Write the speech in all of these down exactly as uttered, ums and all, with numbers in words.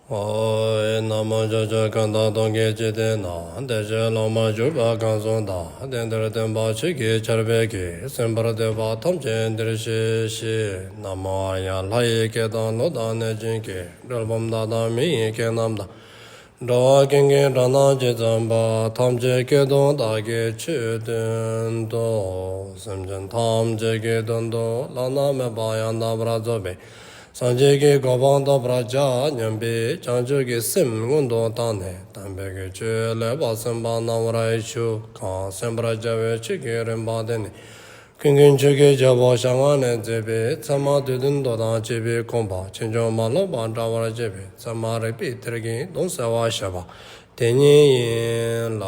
ཨོ། ན་མོ། ཕྱོགས་བཅུ་གང་དག་སྟོང་གི་འཇིག་རྟེན་ན། བདེ་གཤེགས་སློབ་མ་བཞུགས་པ་གང་སུ་དག། དེང་འདིར་སྟོན་པ་ཆོས་ཀྱི་ཆར་འབེབས་ཀྱིས། གསན་པར་འདོད་པ་ཐམས་ཅད་འདིར་གཤེགས་ཤིག། ན་མོ་ཨཱརྱ། ལྷ་ཡི་སྐད་དང་ཀླུ་དང་གནོད་སྦྱིན་སྐད། གྲུལ་བུམ་དག་དང་མི་ཡི་སྐད་རྣམས་དང་། འགྲོ་བ་ཀུན་གྱི་སྒྲ་རྣམས་ཇི་ཙམ་པ། ཐམས་ཅད་སྐད་དུ་བདག་གིས་ཆོས་བསྟན་ཏོ། སེམས་ཅན་ཐམས་ཅད་ཀྱི་དོན་དུ་བླ་ན་མེད་པ་ཡང་དག་པར་རྫོགས་པའི་སངས་རྒྱས་ཀྱི་གོ་འཕང་ཐོབ་པར་བྱ་སྙམ་པའི་བྱང་ཆུབ་ཀྱི་སེམས་སྔོན་དུ་བཏང་ནས་དམ་པའི་ཆོས་ལེགས་པར་གསན་པ་གནང་བར་ཞུ། གང་གསན་པར་བྱ་བའི་ཆོས་ཀྱི་རིམ་པ་དེ་ནི། ཀུན་མཁྱེན་ཆོས་ཀྱི་རྒྱལ་པོ་ཞལ་སྔ་ནས་མཛད་པའི་ཚད་མ་སྡེ་བདུན་མདོ་དང་བཅས་པའི་དགོངས་པ་ཕྱིན་ཅི་མ་ལོག་པར་འགྲེལ་བར་བྱེད་པའི་ཚད་མ་རིགས་པའི་གཏེར་གྱི་དོན་གསལ་བར་བཤད་པ་དེ་ཉིད་ཡིན་ལ།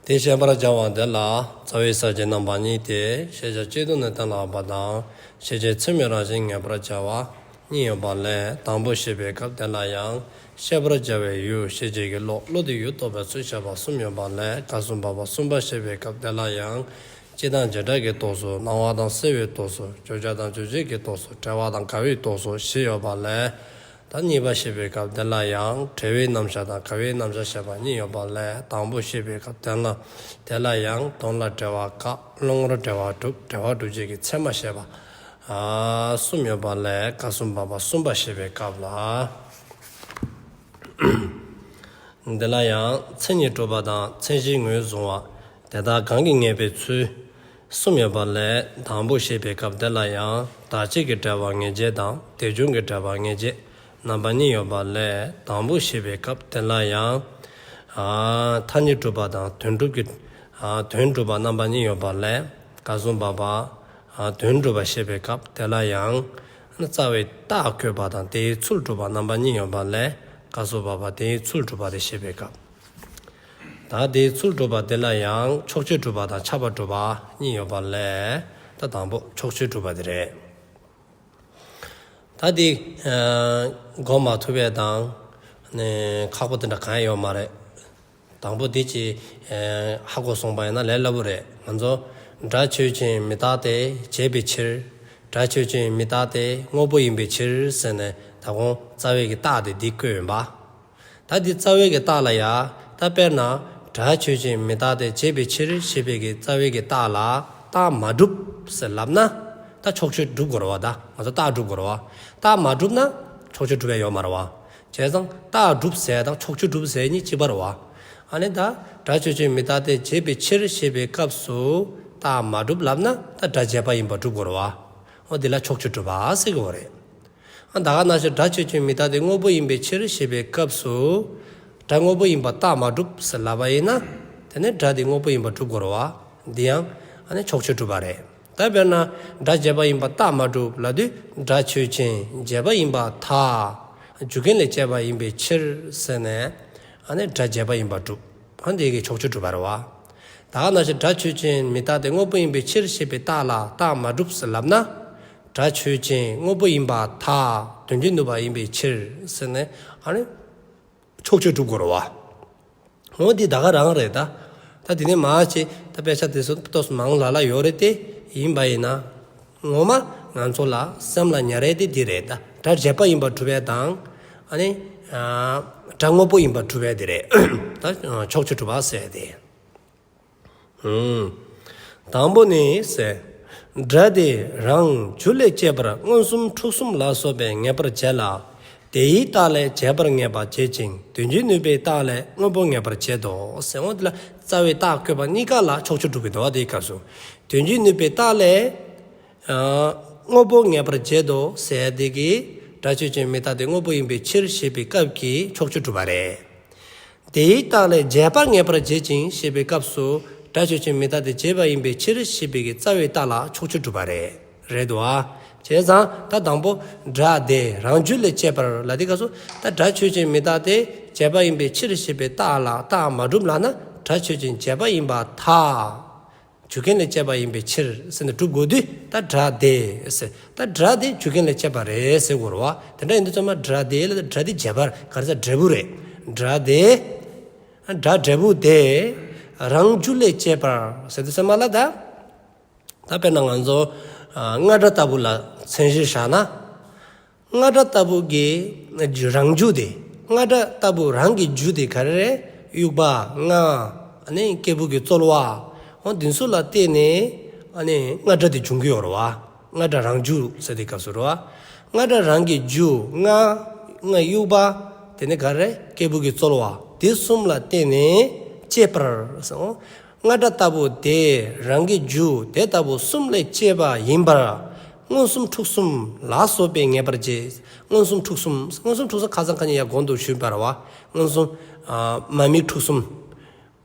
དེ་བཤད་པར་བྱ་བ་དེ་ལ་རྩ་བའི་ས་བཅད་རྣམ་པ་གཉིས་ཏེ། ཤེས་བྱ་སྤྱི་ལྡོག་ནས་གཏན་ལ་དབབ་པ་དང་། ཤེས་བྱེད་ཚད་མའི་རང་བཞིན་ངེས་པར་བྱ་བ་གཉིས་ཡོད་པ་ལས། དང་པོ་བཤད་པའི་སྐབས་དེ་ལ་ཡང་། བཤད་པར་བྱ་བའི་ཡུལ་ཤེས་བྱེད་ཀྱི་བློ། བློ་དེས་ཡུལ་རྟོགས་པའི་ཚུལ་བཤད་པ་གསུམ་ཡོད་པ་ལས། སྐབས་སུ་བབ་པ་གསུམ་པ་བཤད་པའི་སྐབས་དེ་ལ་ཡང་། སྤྱི་དང་བྱེ་བྲག་གི་རྟོགས་ཚུལ། སྣང་བ་དང་སེལ་བའི་རྟོགས་ཚུལ། བརྗོད་བྱ་དང་རྗོད་བྱེད་ཀྱི་རྟོགས་ཚུལ། བྲལ་བ་དང་འགལ་བའི་རྟོགས་ཚུལ་བཞི་ཡོད་པ་ལས། ད་གཉིས་པ་བཤད་པའི་སྐབས་དེ་ལ་ཡང་བྲལ་བའི་རྣམ་གཞག་དང་འགལ་བའི་རྣམ་གཞག་བཤད་པ་གཉིས་ཡོད་པ་ལས། དང་པོ་བཤད་པའི་སྐབས་དེ་ལ་དེ་ལ་ཡང་དོན་ལ་འབྲེལ་བ་བཀག་སློང་རུང་འབྲེལ་བ་སྒྲུབ། འབྲེལ་བ་སྒྲུབ་བྱེད་ཀྱི་ཚད་མ་བཤད་པ་ཨ་གསུམ་ཡོད་པ་ལས། སྐབས་སུ་བབ་པ་གསུམ་པ་བཤད་པའི་སྐབས་ལ། དེ་ལ་ཡང་མཚན་ཉིད་སྒྲུབ་པ་དང་མཚན་གཞིའི་ངོས་བཟུང་བ། དེ་དག་གང་གིས་ངེས་པའི་ཚུལ་གསུམ་ཡོད་པ་ལས། དང་པོ་བཤད་པའི་སྐབས་དེ་ལ་ཡང་བདག་གཅིག་གི་འབྲེལ་བ་ངེས་བྱེད་དང་དེ་བྱུང་གི་འབྲེལ་བ་ངེས་བྱེད་རྣམ་པ་གཉིས་ཡོད་པ་ལས། དང་པོ་བཤད་པའི་སྐབས་དེ་ལ་ཡང་ཨ་ཐ་སྙད་སྒྲུབ་པ་དང་དོན་སྒྲུབ་ཀྱི་ཨ་དོན་སྒྲུབ་པ་རྣམ་པ་གཉིས་ཡོད་པ་ལས། སྐབས་སུ་བབ་པ་ཨ་དོན་སྒྲུབ་པ་བཤད་པའི་སྐབས་དེ་ལ་ཡང་། རྩ་བའི་རྟགས་བཀོད་པ་དང་དེའི་ཚུལ་སྒྲུབ་པ་རྣམ་པ་གཉིས་ཡོད་པ་ལས། སྐབས་སུ་བབ་པ་དེའི་ཚུལ་སྒྲུབ་པ་དེ་བཤད་པའི་སྐབས། ད་དེའི་ཚུལ་སྒྲུབ་པ་དེ་ལ་ཡང་ཕྱོགས་ཆོས་སྒྲུབ་པ་དང་ཁྱབ་པ་སྒྲུབ་པ་གཉིས་ཡོད་པ་ལས། ད་དང་པོ་ཕྱོགས་ཆོས་སྒྲུབ་པ་དེ་རེད། ད་དེ་ཨ་གོ་མ་ཐུབ་པའི་དང་ནི་ཁག་པོ་དེ་འདྲ་གང་ཡང་ཡོད་མ་རེད། དང་པོ་དེ་ཅིག་ཨ་ཧ་གོ་སོང་པ་ཡིན་ན་ལས་སླ་པོ་རེད། ང་ཚོ་སྒྲ་ཆོས་ཅན་མི་རྟག་སྟེ་བྱས་པའི་ཕྱིར། སྒྲ་ཆོས་ཅན་མི་རྟག་སྟེ་དངོས་པོ་ཡིན་པའི་ཕྱིར་ཟེར་ནས་ད་གོང་རྩ་བའི་གི་རྟགས་དེ་འདི་བཀོད་ཡིན་པ། ད་འདི་རྩ་བའི་གི་རྟགས་ལ་ཡ། ད་དཔེར་ན་སྒྲ་ཆོས་ཅན་མི་རྟག་སྟེ་བྱས་པའི་ཕྱིར་ཞེས་པའི་གི་རྩ་བའི་གི་རྟགས་ལ་རྟགས་མ་གྲུབ་ཟེར་ལབ་ན། ད་ཕྱོགས་ཆོས་སྒྲུབ་དགོས་རེད་བ། ད་ང་ཚོ་རྟགས་སྒྲུབ་དགོས་རེད་བ། རྟགས་མ་གྲུབ་ན་ཕྱོགས་ཆོས་སྒྲུབ་ཡ་ཡོད་མ་རེད་བ། བྱས་ཙང་རྟགས་སྒྲུབ་ཟེར་དང་ཕྱོགས་ཆོས་སྒྲུབ་ཟེར་གཉིས་གཅིག་པ་རེད་བ། ཨ་ནི་ད་སྒྲ་ཆོས་ཅན་མི་རྟག་སྟེ་བྱས་པའི་ཕྱིར་ཞེས་པའི་སྐབས་སུ་རྟགས་མ་གྲུབ་ལབ་ན་ད་སྒྲ་བྱས་པ་ཡིན་པ་སྒྲུབ་དགོས་རེད་བ། འོ་འདི་ལ་ཕྱོགས་ཆོས་སྒྲུབ་པ་ཟེར་གྱི་ཡོད་རེད། ཨ་ད་ག་ནང་བཞིན་སྒྲ་ཆོས་ཅན་མི་རྟག་སྟེ་དངོས་པོ་ཡིན་པའི་ཕྱིར་ཞེས་པའི་སྐབས་སུ། སྒྲ་དངོས་པོ་ཡིན་པ་རྟགས་མ་གྲུབ་ཟེར་ལབ་པ་ཡིན་ན། དེ་ནི་སྒྲ་དེ་དངོས་པོ་ཡིན་པ་སྒྲུབ་དགོས་རེད་བ། འདི་ཡང་ཨ་ནི་ཕྱོགས་ཆོས་སྒྲུབ་པ་རེད། ད་དཔེར་ན་སྒྲ་བྱས་པ་ཡིན་པ་རྟགས་མ་གྲུབ་ལབ་དུས་སྒྲ་ཆོས་ཅན་བྱས་པ་ཡིན་པར་ཐལ། རྒྱུ་རྐྱེན་ལས་སྐྱེས་པ་ཡིན་པའི་ཕྱིར་ཟེར་ནས་ཨ་ནི་སྒྲ་བྱས་པ་ཡིན་པ་སྒྲུབ། ཨ་འདི་གི་ཕྱོགས་ཆོས་སྒྲུབ་པ་རེད་བ། ད་ག་ནང་བཞིན་སྒྲ་ཆོས་ཅན་མི་རྟག་སྟེ་དངོས་པོ་ཡིན་པའི་ཕྱིར་ཞེས་པའི་རྟགས་ལ་རྟགས་མ་གྲུབ་ཟེར་ལབ་ན། སྒྲ་ཆོས་ཅན་དངོས་པོ་ཡིན་པར་ཐལ། དོན་སྤྱི་ནུས་པ་ཡིན་པའི་ཕྱིར་ཟེར་ནས་ཨ་ནི་ཕྱོགས་ཆོས་སྒྲུབ་དགོས་རེད་བ། འོ་འདི་ད་ག་རང་རེད་ད། ད་དེ་ནས་མ་ཅིག་ད་དཔེ་ཆ་དེ་ཚོ་ཏོག་ཙམ་མང་ལ་ལ་ཡོད་རེད་དེ། ཡིན་པ་ཡིན་ན། ངོ་མ་ང་ཚོ་ལ་སེམས་ལ་ཉར་ཡས་དེ་འདི་རེད་ད། སྒྲ་བྱས་པ་ཡིན་པ་སྒྲུབ་ཡས་དང་། ཨ་ནི་ཨ་སྒྲ་དངོས་པོ་ཡིན་པ་སྒྲུབ་ཡས་དེ་རེད། ད་ཕྱོགས་ཆོས་སྒྲུབ་པ་ཟེར་ཏེ། ཨུམ། དང་པོ་ནི་ཟེར། སྒྲ་དེ་རང་རྒྱུ་ལས་སྐྱེས་པར་མངོན་སུམ་འཁྲུལ་གསུམ་ལ་སོགས་པས་ངེས་པར་བྱེད་ལ། དེའི་རྟགས་ལས་བྱས་པར་ངེས་པར་བྱེད་ཅིང་དོན་སྤྱི་ནུས་པའི་རྟགས་ལས་དངོས་པོ་ངེས་པར་བྱེད་དོ་ཟེར། འོ་དེ་ལ་རྩ་བའི་རྟགས་བཀོད་པ་གཉིས་ཀ་ལ་ཕྱོགས་ཆོས་སྒྲུབ་ཀྱི་འདུག་བ། དེའི་སྐབས་སུ་དོན་སྤྱི་ནུས་པའི་རྟགས་ལས། ཨ་དངོས་པོ་ངེས་པར་བྱེད་དོ་ཟེར་དེ་གིས་སྒྲ་ཆོས་ཅན་མི་རྟག་སྟེ་དངོས་པོ་ཡིན་པའི་ཕྱིར་ཞེས་པའི་སྐབས་ཀྱི་ཕྱོགས་ཆོས་སྒྲུབ་པ་རེད། དེའི་རྟགས་ལས་བྱས་པར་ངེས་པར་བྱེད་ཅིང་ཞེས་པའི་སྐབས་སུ་སྒྲ་ཆོས་ཅན་མི་རྟག་སྟེ་བྱས་པ་ཡིན་པའི་ཕྱིར་ཞེས་པའི་གི་རྩ་བའི་རྟགས་ལ་ཕྱོགས་ཆོས་སྒྲུབ་པ་རེད། རེད་དོ། བྱས་ཙང་ད་དང་པོ་སྒྲ་དེ་རང་རྒྱུ་ལས་སྐྱེས་པར་ལབ་དེ་སྐབས་སུ་ད་སྒྲ་ཆོས་ཅན་མི་རྟག་སྟེ་བྱས་པ་ཡིན་པའི་ཕྱིར་ཞེས་པའི་རྟགས་ལ་རྟགས་མ་གྲུབ་ལབ་ན་སྒྲ་ཆོས་ཅན་བྱས་པ་ཡིན་པར་ཐལ། རྒྱུ་རྐྱེན་ལས་སྐྱེས་པ་ཡིན་པའི་ཕྱིར་ཟེར་ནས་སྒྲུབ་དགོས་དུས་ད་སྒྲ་དེ་ཟེར། ད་སྒྲ་དེ་རྒྱུ་རྐྱེན་ལས་སྐྱེས་པ་རེད་ཟེར་དགོས་རེད་བ། དེ་འདྲ་ཡིན་དུས་ཚང་མ་སྒྲ་དེ་ལ་སྒྲ་དེ་བྱས་པར་ག་རེ་ཟེར་འབྲས་བུ་རེད། སྒྲ་དེ། སྒྲ་འབྲས་བུ་དེ། རང་རྒྱུ་ལས་སྐྱེས་པར་ཟེར་དུས་ཚང་མ་ལ་ད། ད་དཔེར་ན་ང་ཚོ་ཨ་རྔ་སྒྲ་ལྟ་བུ་ལ་མཚན་གཞི་བཞག་ན། རྔ་སྒྲ་ལྟ་བུ་གི་རང་རྒྱུ་དེ། རྔ་སྒྲ་ལྟ་བུ་རང་གི་རྒྱུ་དེ་ག་རེ་རེད། དབྱུག་པ། རྔ། ཨ་ནི་སྐྱེས་བུ་གི་རྩོལ་བ། འོ་འདི་ཚོ་ལ་བརྟེན་ནས་ཨ་ནི་རྔ་སྒྲ་དེ་འབྱུང་གི་ཡོད་རེད་བ། རྔ་སྒྲ་རང་རྒྱུ་ཟེར་དེ་སྐབས་སུ་རེད་བ། རྔ་སྒྲ་རང་གི་རྒྱུ། རྔ། རྔ་དབྱུག་པ། དེ་ནས་ག་རེ་རེད། སྐྱེས་བུ་གི་རྩོལ་བ། དེ་གསུམ་ལ་བརྟེན་ནས་སྐྱེས་པར་ཟེར། རྔ་སྒྲ་ལྟ་བུ་དེ་རང་གི་རྒྱུ་དེ་ལྟ་བུ་གསུམ་ལས་སྐྱེས་པ་ཡིན་པར། མངོན་སུམ་འཁྲུལ་གསུམ་ལ་སོགས་པས་ངེས་པར་བྱེད། མངོན་སུམ་འཁྲུལ་གསུམ། མངོན་སུམ་འཁྲུལ་གསུམ་ཁ་སང་ཁ་ཉིན་ཡང་གོང་དུ་ཞུས་པ་རེད་བ། མངོན་སུམ། ཨ། མ་དམིགས་འཁྲུལ་གསུམ།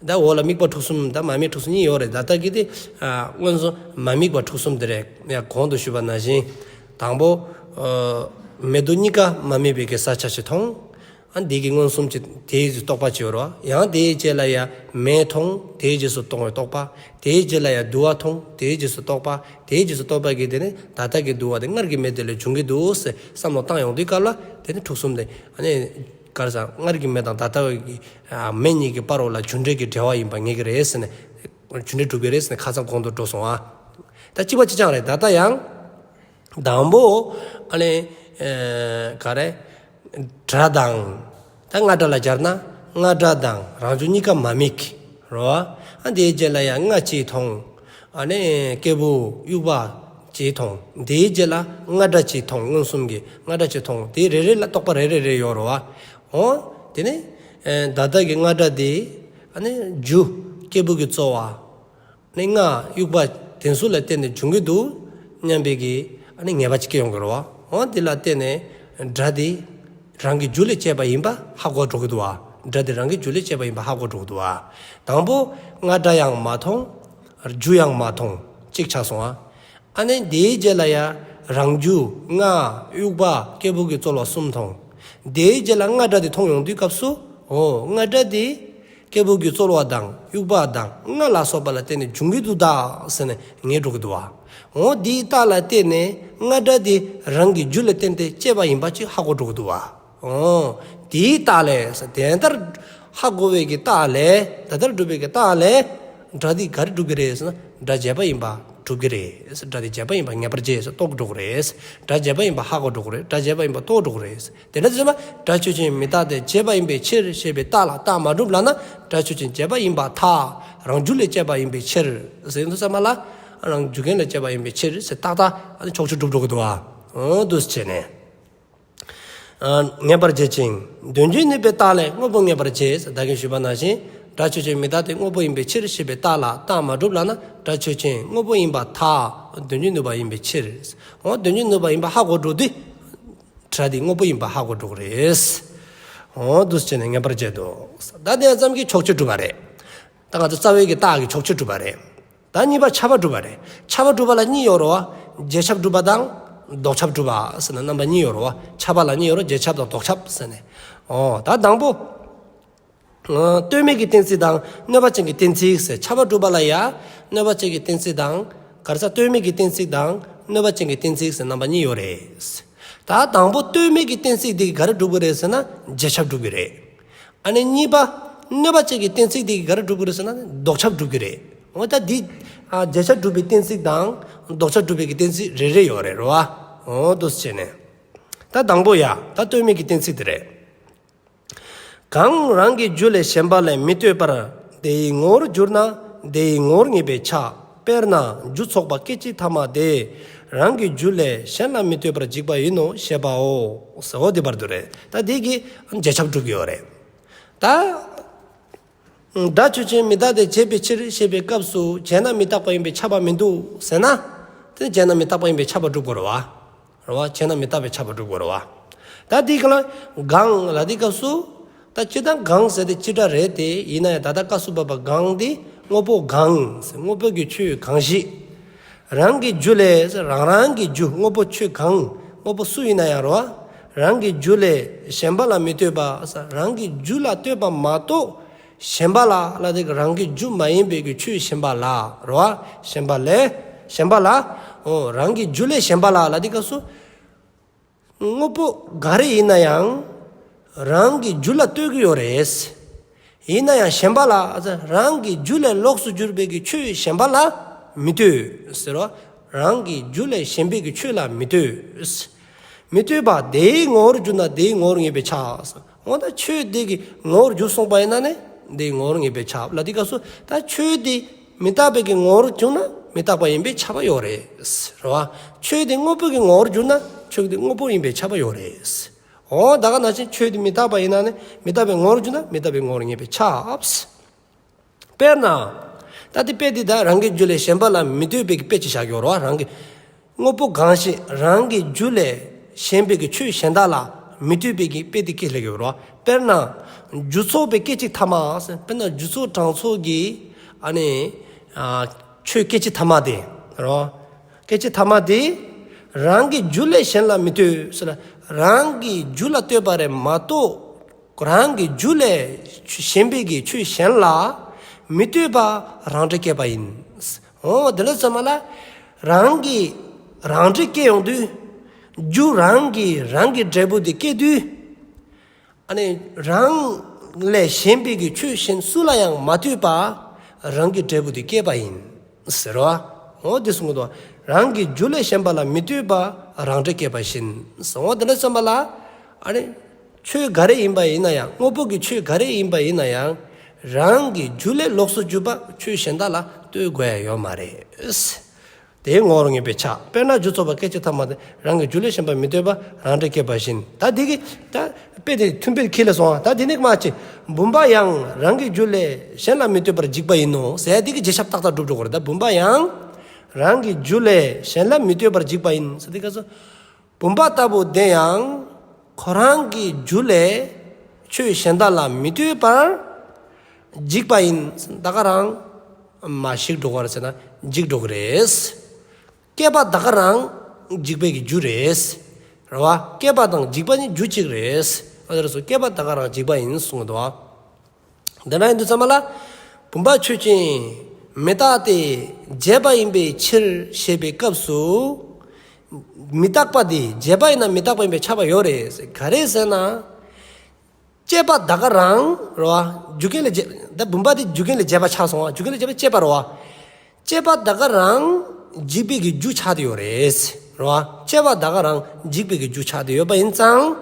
ད་འོག་ལ་དམིགས་པ་འཁྲུལ་གསུམ་དང་མ་དམིགས་འཁྲུལ་གསུམ་གཉིས་ཡོད་རེད། ད་ལྟ་གི་དེ། ཨ། མངོན་སུམ་མ་དམིགས་པ་འཁྲུལ་གསུམ་དེ་རེད། ཡང་གོང་དུ་ཞུས་པ་ནང་བཞིན། དང་པོ། ཨ། མེ་དུ་གཉིས་ཀ་མ་དམིགས་པའི་གི་ས་ཆ་ཞིག་མཐོང་། ཨ། འདི་གི་མངོན་སུམ་གྱི་དེའི་རྟོག་པ་ཅིག་ཡོད་རེད་བ། ཡང་དེའི་རྗེས་ལ་ཡང་མེ་མཐོང་། དེའི་རྗེས་སུ་མཐོང་བའི་རྟོག་པ། དེའི་རྗེས་ལ་ཡང་དུ་བ་མཐོང་། དེའི་རྗེས་སུ་རྟོག་པ། དེའི་རྗེས་སུ་རྟོག་པ་གིས་དེ་ནི་ད་ལྟ་གི་དུ་བ་དེ་སྔར་གྱི་མེ་དེ་ལས་འབྱུང་གི་འདུག་ཟེར་བསམ་བློ་བཏང་ཡོང་དུས་སྐབས་ལ་དེ་ནི་འཁྲུལ་གསུམ་དེ། ཨ་ནི་ག་རེ་ཟེར། སྔར་གྱི་མེ་དང་ད་ལྟ་བའི་གི་མེ་གཉིས་ཀྱི་བར་ལ་རྒྱུ་འབྲས་ཀྱི་འབྲེལ་བ་ཡིན་པ་ངེས་ཀྱི་རེད་ཟེར་ནས། རྒྱུ་འབྲས་གྲུབ་ཀྱི་རེད་ཟེར་ནས་ཁ་སང་གོང་དུ་འགྲོ་སོང་ཨ། ད་གཅིག་པ་གཅིག་རྐྱང་རེད། ད་ལྟ་ཡང་། དང་པོ། ཨ་ནི། ཨེ། ག་རེ། སྒྲ་དང་། ད་རྔ་སྒྲ་ལ་སྦྱར་ན། རྔ་སྒྲ་དང་རང་རྒྱུ་གཉིས་ཀ་མ་དམིགས། རོ། ཨ། དེའི་རྗེས་ལ་ཡང་རྔ་གཅིག་མཐོང་། ཨ་ནི་སྐྱེས་བུ་དབྱུག་པ་གཅིག་མཐོང་། དེའི་རྗེས་ལ་རྔ་སྒྲ་གཅིག་མཐོང་། མངོན་སུམ་གྱི་རྔ་སྒྲ་གཅིག་མཐོང་། དེ་རེ་རེ་ལ་རྟོག་པ་རེ་རེ་རེ་ཡོད་རོ། འོ། དེ་ནི། ཨེ། ད་ལྟ་གི་རྔ་སྒྲ་དེ། ཨ་ནི་རྒྱུ། སྐྱེས་བུ་གི་རྩོལ་བ། ནི་རྔ་དབྱུག་པ་དེ་ཚོ་ལ་བརྟེན་ནས་འབྱུང་གི་འདུག་སྙམ་པའི་གི། ཨ་ནི་ངེས་པ་ཅིག་སྐྱེ་ཡོང་གི་རེད་བ། འོ་དེ་ལ་བརྟེན་ནས་སྒྲ་དེ་རང་གི་རྒྱུ་ལས་སྐྱེས་པ་ཡིན་པ་ཧ་གོ་འགྲོ་གི་འདུག་བ། སྒྲ་དེ་རང་གི་རྒྱུ་ལས་སྐྱེས་པ་ཡིན་པ་ཧ་གོ་འགྲོ་གི་འདུག་བ། དང་པོ་རྔ་སྒྲ་ཡང་མ་མཐོང་། རྒྱུ་ཡང་མ་མཐོང་། གཅིག་ཆགས་སོང་བ། ཨ་ནི་དེའི་རྗེས་ལ་ཡང་རང་རྒྱུ་རྔ་དབྱུག་པ་སྐྱེས་བུ་གི་རྩོལ་བ་གསུམ་མཐོང་། དེའི་རྗེས་ལ་རྔ་སྒྲ་དེ་མཐོང་ཡོང་དུས་སྐབས་སུ། འོ་རྔ་སྒྲ་དེ། སྐྱེས་བུ་གི་རྩོལ་བ་དང་དབྱུག་པ་དང་རྔ་ལ་སོགས་པ་ལ་བརྟེན་ནས་འབྱུང་གི་འདུག་ད་ཟེར་ནས་ངེས་འགྲོ་གི་འདུག་བ། འོ་དེའི་རྟགས་ལ་བརྟེན་ནས་རྔ་སྒྲ་དེ་རང་གི་རྒྱུ་ལ་བརྟེན་ཏེ་སྐྱེས་པ་ཡིན་པ་ཅིག་ཧ་གོ་འགྲོ་གི་འདུག་བ། འོ་དེའི་རྟགས་ལས་དེ་ལྟར་ཧ་གོ་བའི་གི་རྟགས་ལས། དེ་ལྟར་སྒྲུབ་པའི་གི་རྟགས་ལས། སྒྲ་དེ་ག་རེ་སྒྲུབ་ཀྱི་རེད་ཟེར་ན་སྒྲ་བྱས་པ་ཡིན་པ་སྒྲུབ་ཀྱི་རེད། སྒྲ་དེ་བྱས་པ་ཡིན་པ་ངེས་པར་བྱས་སུ་རྟོགས་འགྲོ་གི་རེད། སྒྲ་བྱས་པ་ཡིན་པ་ཧ་གོ་འགྲོ་གི་རེད། སྒྲ་བྱས་པ་ཡིན་པ་རྟོགས་འགྲོ་གི་རེད། དེ་འདྲ་ཙམ་པ་སྒྲ་ཆོས་ཅན་མི་རྟག་སྟེ་བྱས་པ་ཡིན་པའི་ཕྱིར་ཞེས་པའི་རྟགས་ལ་རྟགས་མ་གྲུབ་ལབ་ན། སྒྲ་ཆོས་ཅན་བྱས་པ་ཡིན་པར་ཐལ། རང་རྒྱུ་ལས་སྐྱེས་པ་ཡིན་པའི་ཕྱིར་ཟེར་དུས་ཙམ་པ་ལ། རང་རྒྱུ་རྐྱེན་ལས་སྐྱེས་པ་ཡིན་པའི་ཕྱིར་ཟེར་ཏག་ཏག་ཨ་ནི་ཕྱོགས་ཆོས་གྲུབ་འགྲོ་གི་འདུག་བ། འོ་འདུག་སེ་བྱས་ནས། ཨ་ངེས་པར་བྱེད་ཅིང་དོན་བྱེད་ནུས་པའི་རྟགས་ལས་དངོས་པོ་ངེས་པར་བྱེད་ཟེར་ད་གིན་ཞུས་པ་ནང་བཞིན། སྒྲ་ཆོས་ཅན་མི་རྟག་སྟེ་དངོས་པོ་ཡིན་པའི་ཕྱིར་ཞེས་པའི་རྟགས་ལ་རྟགས་མ་གྲུབ་ལབ་ན། སྒྲ་ཆོས་ཅན་དངོས་པོ་ཡིན་པར་ཐལ། དོན་བྱེད་ནུས་པ་ཡིན་པའི་ཕྱིར། འོ་དོན་བྱེད་ནུས་པ་ཡིན་པ་ཧ་གོ་འགྲོ་དུས། སྒྲ་དེ་དངོས་པོ་ཡིན་པ་ཧ་གོ་འགྲོ་གི་རེད། འོ་འདུག་སེ་བྱས་ནས་ངེས་པར་བྱེད་དོ། ད་དེ་ཙམ་གྱིས་ཕྱོགས་ཆོས་གྲུབ་པ་རེད། ད་ང་ཚོ་རྩ་བའི་གི་རྟགས་ཀྱི་ཕྱོགས་ཆོས་གྲུབ་པ་རེད། ད་གཉིས་པ་ཁྱབ་པ་གྲུབ་པ་རེད། ཁྱབ་པ་གྲུབ་པ་ལ་གཉིས་ཡོད་རེད་བ། རྗེས་ཁྱབ་གྲུབ་པ་དང་ལྡོག་ཁྱབ་གྲུབ་པ་ཟེར་ནས་རྣམ་པ་གཉིས་ཡོད་རེད་བ། ཁྱབ་པ་ལ་གཉིས་ཡོད་རེད། རྗེས་ཁྱབ་དང་ལྡོག་ཁྱབ་ཟེར་ནས། འོ་ད་དང་པོ། ཨ་ལྟོས་མེད་ཀྱི་གཏན་ཚིགས་དང་གནོད་པ་ཅན་གྱི་གཏན་ཚིགས་ཟེར། ཁྱབ་པ་གྲུབ་པ་ལ་ཡ་གནོད་པ་ཅན་གྱི་གཏན་ཚིགས་དང་། ག་རེ་ཟེར། ལྟོས་མེད་ཀྱི་གཏན་ཚིགས་དང་གནོད་པ་ཅན་གྱི་གཏན་ཚིགས་ཟེར་རྣམ་པ་གཉིས་ཡོད་རེད། ད་དང་པོ་ལྟོས་མེད་ཀྱི་གཏན་ཚིགས་འདི་གིས་ག་རེ་སྒྲུབ་ཀྱི་རེད་ཟེར་ན་རྗེས་ཁྱབ་སྒྲུབ་ཀྱི་རེད། ཨ་ནི་གཉིས་པ་གནོད་པ་ཅན་གྱི་གཏན་ཚིགས་འདི་གིས་ག་རེ་སྒྲུབ་ཀྱི་རེད་ཟེར་ན་ལྡོག་ཁྱབ་སྒྲུབ་ཀྱི་རེད། འོ་ད་འདི་ཨ་རྗེས་ཁྱབ་སྒྲུབ་པའི་གཏན་ཚིགས་དང་ལྡོག་ཁྱབ་སྒྲུབ་པའི་གི་གཏན་ཚིགས་རེ་རེ་ཡོད་རེད་རེད་བ། འོ་འདུག་སེ་བྱས་ནས། ད་དང་པོ་ཡ་ད་ལྟོས་མེད་ཀྱི་གཏན་ཚིགས་འདི་རེད། གང་རང་གི་རྒྱུ་ལས་གཞན་པ་ལ་མི་ལྟོས་པར་དེའི་ངོ་བོར་གྱུར་ན་དེའི་ངོ་བོར་ངེས་པས་ཁྱབ། དཔེར་ན་རྒྱུ་ཚོགས་པ་སྐད་ཅིག་ཐ་མ་དེ་རང་གི་རྒྱུ་ལས་གཞན་ལ་མི་ལྟོས་པར་འཇིག་པ་ཡིན་ནོ་ཞེས་པའོ། ཟེར་འོ་དེ་བར་དུ་རེད། ད་དེ་གིས་རྗེས་ཁྱབ་སྒྲུབ་ཀྱི་ཡོད་རེད། ད། སྒྲ་ཆོས་ཅན་མི་རྟག་སྟེ་བྱས་པའི་ཕྱིར་ཞེས་པའི་སྐབས་སུ་བྱས་ན་མི་རྟག་པ་ཡིན་པས་ཁྱབ་པ་མི་འདུག་ཟེར་ན། དེ་བྱས་ན་མི་རྟག་པ་ཡིན་པས་ཁྱབ་པ་སྒྲུབ་དགོས་རེད་བ། རེད་བ། བྱས་ན་མི་རྟག་པས་ཁྱབ་པ་སྒྲུབ་དགོས་རེད་བ། ད་དེའི་སྐབས་ལ་གང་ལ་དེའི་སྐབས་སུ། ད་སྤྱིར་བཏང་གང་ཟེར་དེ་སྤྱི་སྒྲ་རེད་དེ། ཡིན་ན་ཡང་ད་ལྟ་སྐབས་སུ་བབ་པ་གང་དེ་དངོས་པོ་གང་ཟེར། དངོས་པོ་གི་ཆོས་གང་ཞིག་རང་གི་རྒྱུ་ལས་ཟེར། རང་རང་གི་རྒྱུ་དངོས་པོ་ཆོས་གང་། དངོས་པོ་སུ་ཡིན་ན་ཡང་རེད་བ། རང་གི་རྒྱུ་ལས་གཞན་པ་ལ་མི་ལྟོས་པ་ཟེར། རང་གི་རྒྱུ་ལ་ལྟོས་པ་མ་གཏོགས། གཞན་པ་ལ་ལ་དེ་རང་གི་རྒྱུ་མ་ཡིན་པའི་གི་ཆོས་གཞན་པ་ལ་རེད་བ། གཞན་པ་ལས། གཞན་པ་ལ། འོ་རང་གི་རྒྱུ་ལས་གཞན་པ་ལ་ལ་དེའི་སྐབས་སུ། དངོས་པོ་ག་རེ་ཡིན་ན་ཡང་རང་གི་རྒྱུ་ལ་ལྟོས་ཀྱི་ཡོད་རེད། ཡིན་ན་ཡང་གཞན་པ་ལ་རང་གི་རྒྱུ་ལས་ལོགས་སུ་གྱུར་པའི་གི་ཆོས་གཞན་པ་ལ་མི་ལྟོས་ཟེར་རོ། རང་གི་རྒྱུ་ལས་གཞན་པའི་གི་ཆོས་ལ་མི་ལྟོས། མི་ལྟོས་པ་དེའི་ངོ་བོར་གྱུར་ན་དེའི་ངོ་བོར་ངེས་པས་ཁྱབ། འོ་ད་ཆོས་དེ་གི་ངོ་བོར་གྱུར་སོང་པ་ཡིན་ན་ནི་དེའི་ངོ་བོར་ངེས་པས་ཁྱབ་ལ། དེ་སྐབས་སུ་ད་ཆོས་དེ་མི་རྟག་པའི་གི་ངོ་བོར་གྱུར་ན་མི་རྟག་པ་ཡིན་པས་ཁྱབ་པ་ཡོད་རེད། རེད་བ། ཆོས་དེ་དངོས་པོ་གི་ངོ་བོར་གྱུར་ན་ཆོས་དེ་དངོས་པོ་ཡིན་པས་ཁྱབ་པ་ཡོད་རེད། འོ་ད་ག་ནང་བཞིན་ཆོས་དེ་མི་རྟག་པ་ཡིན་ན་ནི་མི་རྟག་པའི་ངོ་བོར་གྱུར་ན་མི་རྟག་པའི་ངོ་བོར་ངེས་པས་ཁྱབ། དཔེར་ན། ད་དེ་དཔེ་དེ་ད་རང་གི་རྒྱུ་ལས་གཞན་པ་ལ་མི་ལྟོས་པའི་དཔེ་ཅིག་བཞག་ཡོད་རེད་བ། རང་གི་དངོས་པོ་གང་ཞིག་རང་གི་རྒྱུ་ལས་གཞན་པའི་གི་ཆོས་གཞན་དག་ལ་མི་ལྟོས་པའི་གི་དཔེ་དེ་སྐད་ལེགས་ཡོད་རེད་བ། དཔེར་ན། རྒྱུ་ཚོགས་པའི་སྐད་ཅིག་ཐ་མ་ཟེར། དཔེར་ན་རྒྱུ་ཚོགས་གྲངས་ཚོགས་ཀྱི་ཨ་ནི་ཨ་ཆོས་སྐད་ཅིག་ཐ་མ་དེ་རེད་བ། སྐད་ཅིག་ཐ་མ་དེ་རང་གི་རྒྱུ་ལས་གཞན་ལ་མི་ལྟོས་ཟེར་ན། རང་གི་རྒྱུ་ལ་ལྟོས་པ་རེད་མ་གཏོགས། རང་གི་རྒྱུ་ལས་གཞན་པའི་གི་ཆོས་གཞན་ལ་མི་ལྟོས་པ་རང་འབྲས་སྐྱེས་པ་ཡིན། འོ་དེ་འདྲ་ཙམ་པ་ལ་རང་གི་རང་འབྲས་སྐྱེ་ཡོང་དུས། རྒྱུ་རང་གི་རང་གི་འབྲས་བུ་དེ་སྐྱེ་དུས། ཨ་ནི་རང་ལས་གཞན་པའི་གི་ཆོས་གཞན་སུ་ལ་ཡང་མ་ལྟོས་པ་རང་གི་འབྲས་བུ་དེ་སྐྱེས་པ་ཡིན། ཟེར་བ། འོ་དེ་གསུང་གི་འདུག་རང་གི་རྒྱུ་ལས་གཞན་པ་ལ་མི་ལྟོས་པ་རང་འབྲས་སྐྱེས་པ་བཞིན། འོ་དེ་འདྲ་ཙམ་པ་ལ་ཨ་ནི་ཆོས་ག་རེ་ཡིན་པ་ཡིན་ན་ཡང་དངོས་པོ་གི་ཆོས་ག་རེ་ཡིན་པ་ཡིན་ན་ཡང་རང་གི་རྒྱུ་ལས་ལོགས་སུ་གྱུར་པ་ཆོས་གཞན་དག་ལ་ལྟོས་དགོས་ཡ་ཡོད་མ་རེད། དེའི་ངོ་བོར་ངེས་པས་ཁྱབ། དཔེར་ན་རྒྱུ་ཚོགས་པ་སྐད་ཅིག་ཐ་མ་དེ་རང་གི་རྒྱུ་ལས་གཞན་པ་མི་ལྟོས་པ་རང་འབྲས་སྐྱེས་པ་བཞིན། ད་དེ་གི་ད་དཔེ་དེ་མཐུན་དཔེ་ཁྱེར་ལ་སོང་བ། ད་དེ་ནས་མ་ཅི་བུམ་པ་ཡང་རང་གི་རྒྱུ་ལས་གཞན་ལ་མི་ལྟོས་པར་འཇིག་པ་ཡིན་ནོ་ཟེར་དེ་གི་རྗེས་ཁྱབ་ཏག་ཏག་སྒྲུབ་འགྲོ་གི་རེད། ད་བུམ་པ་ཡང་རང་གི་རྒྱུ་ལས་གཞན་ལ་མི་ལྟོས་པར་འཇིག་པ་ཡིན་ཟེར་དེ་ག་ཚོ། བུམ་པ་ལྟ་བུ་དེ་ཡང་ཁོ་རང་གི་རྒྱུ་ལས་ཆོས་གཞན་དག་ལ་མི་ལྟོས་པར་འཇིག་པ་ཡིན། ད་ག་རང་མ་ཞིག་འགྲོ་གི་རེད་ཟེར་ན་འཇིག་འགྲོ་གི་རེད། སྐྱེས་པ་ད་ག་རང་འཇིག་པའི་གི་རྒྱུ་རེད། རེད་བ། སྐྱེས་པ་དང་འཇིག་པ་གཉིས་རྒྱུ་གཅིག་རེད། ཨ་དེ་རེད་སོ། སྐྱེས་པ་ད་ག་རང་འཇིག་པ་ཡིན་གསུངས་འདུག་བ། དེ་འདྲ་ཡིན་དུས་ཙམ་པ་ལ། བུམ་པ་ཆོས་ཅན། མི་རྟག་སྟེ། བྱས་པ་ཡིན་པའི་ཕྱིར་ཞེས་པའི་སྐབས་སུ། མི་རྟག་པ་དེ་བྱས་པ་ཡིན་ན་མི་རྟག་པ་ཡིན་པས་ཁྱབ་པ་ཡོད་རེད། ག་རེ་ཟེར་ན། སྐྱེས་པ་ད་ག་རང་རེད་བ། རྒྱུ་རྐྱེན་ལས་བྱས། ད་བུམ་པ་དེ་རྒྱུ་རྐྱེན་ལས་བྱས་པ་ཆགས་སོང་བ། རྒྱུ་རྐྱེན་ལས་བྱས་པ་སྐྱེས་པ་རེད་བ། སྐྱེས་པ་ད་ག་རང་འཇིག་པའི་གི་རྒྱུ་ཆགས་བསྡད་ཡོད་རེད། རེད་བ། སྐྱེས་པ་ད་ག་རང་འཇིག་པའི་གི་རྒྱུ་ཆགས་བསྡད་ཡོད་པ་ཡིན་ཙང་།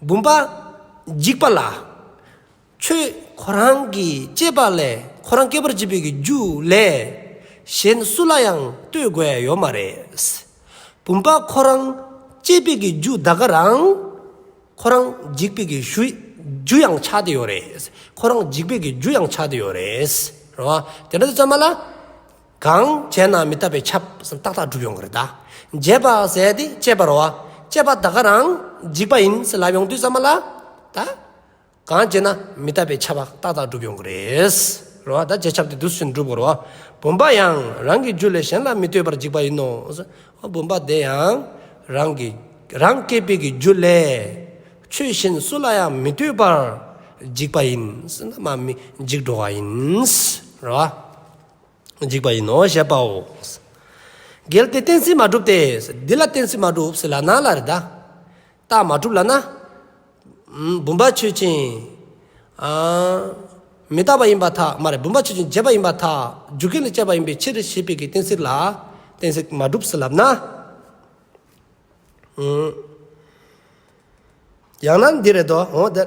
བུམ་པ་འཇིག་པ་ལ། ཆོས་ཁོ་རང་གི་སྐྱེས་པ་ལས་ཁོ་རང་སྐྱེ་བར་བྱེད་པའི་གི་རྒྱུ་ལས་གཞན་སུ་ལ་ཡང་ལྟོས་དགོས་ཡ་ཡོད་མ་རེད། བུམ་པ་ཁོ་རང་སྐྱེས་པའི་གི་རྒྱུ་ད་ག་རང་ཁོ་རང་འཇིག་པའི་གི་རྒྱུ་རྒྱུ་ཡང་ཆགས་བསྡད་ཡོད་རེད། ཁོ་རང་འཇིག་པའི་གི་རྒྱུ་ཡང་ཆགས་བསྡད་ཡོད་རེད། རེད་བ། དེ་འདྲ་དུས་ཙམ་པ་ལ། གང་བྱས་ན་མི་རྟག་པས་ཁྱབ་ཟེར་ཏག་ཏག་སྒྲུབ་ཡོང་གི་རེད་ད། བྱས་པ་ཟེར་དེ་སྐྱེས་པ་རེད་བ། སྐྱེས་པ་ད་ག་རང་འཇིག་པ་ཡིན་ཟེར་ལབ་ཡོང་དུས་ཙམ་པ་ལ། ད། གང་བྱས་ན་མི་རྟག་པས་ཁྱབ་པ་ཏག་ཏག་སྒྲུབ་ཡོང་གི་རེད། རེད་བ། ད་རྗེས་ཁྱབ་དེ་འདུག་སེ་བྱས་ནས་སྒྲུབ་དགོས་རེད་བ། བུམ་པ་ཡང་རང་གི་རྒྱུ་ལས་གཞན་ལ་མི་ལྟོས་པར་འཇིག་པ་ཡིན་ནོ། བུམ་པ་དེ་ཡང་རང་གི་རང་སྐྱེས་པའི་གི་རྒྱུ་ལས་ཆོས་གཞན་སུ་ལ་ཡང་མི་ལྟོས་པར་འཇིག་པ་ཡིན། མ་མི་འཇིག་འགྲོ་བ་ཡིན། རེད་བ། འཇིག་པ་ཡིན་ནོ་ཞེས་པའོ། གལ་ཏེ་གཏན་ཚིགས་མ་གྲུབ་སྟེ། འདི་ལ་གཏན་ཚིགས་མ་གྲུབ་ཟེར་ལབ་ན་ལ་རེད་ད། རྟགས་མ་གྲུབ་ལབ་ན། ཨམ། བུམ་པ་ཆོས་ཅན། ཨ། མི་རྟག་པ་ཡིན་པར་ཐལ། མ་རེད། བུམ་པ་ཆོས་ཅན་བྱས་པ་ཡིན་པར་ཐལ། རྒྱུ་རྐྱེན་ལས་སྐྱེས་པ་ཡིན་པའི་ཕྱིར་ཞེས་པའི་གི་གཏན་ཚིགས་ལ་གཏན་ཚིགས་མ་གྲུབ་ཟེར་ལབ་ན། ཨམ། ཡང་ན་འདི་རེད་དོ། འོ་དེ།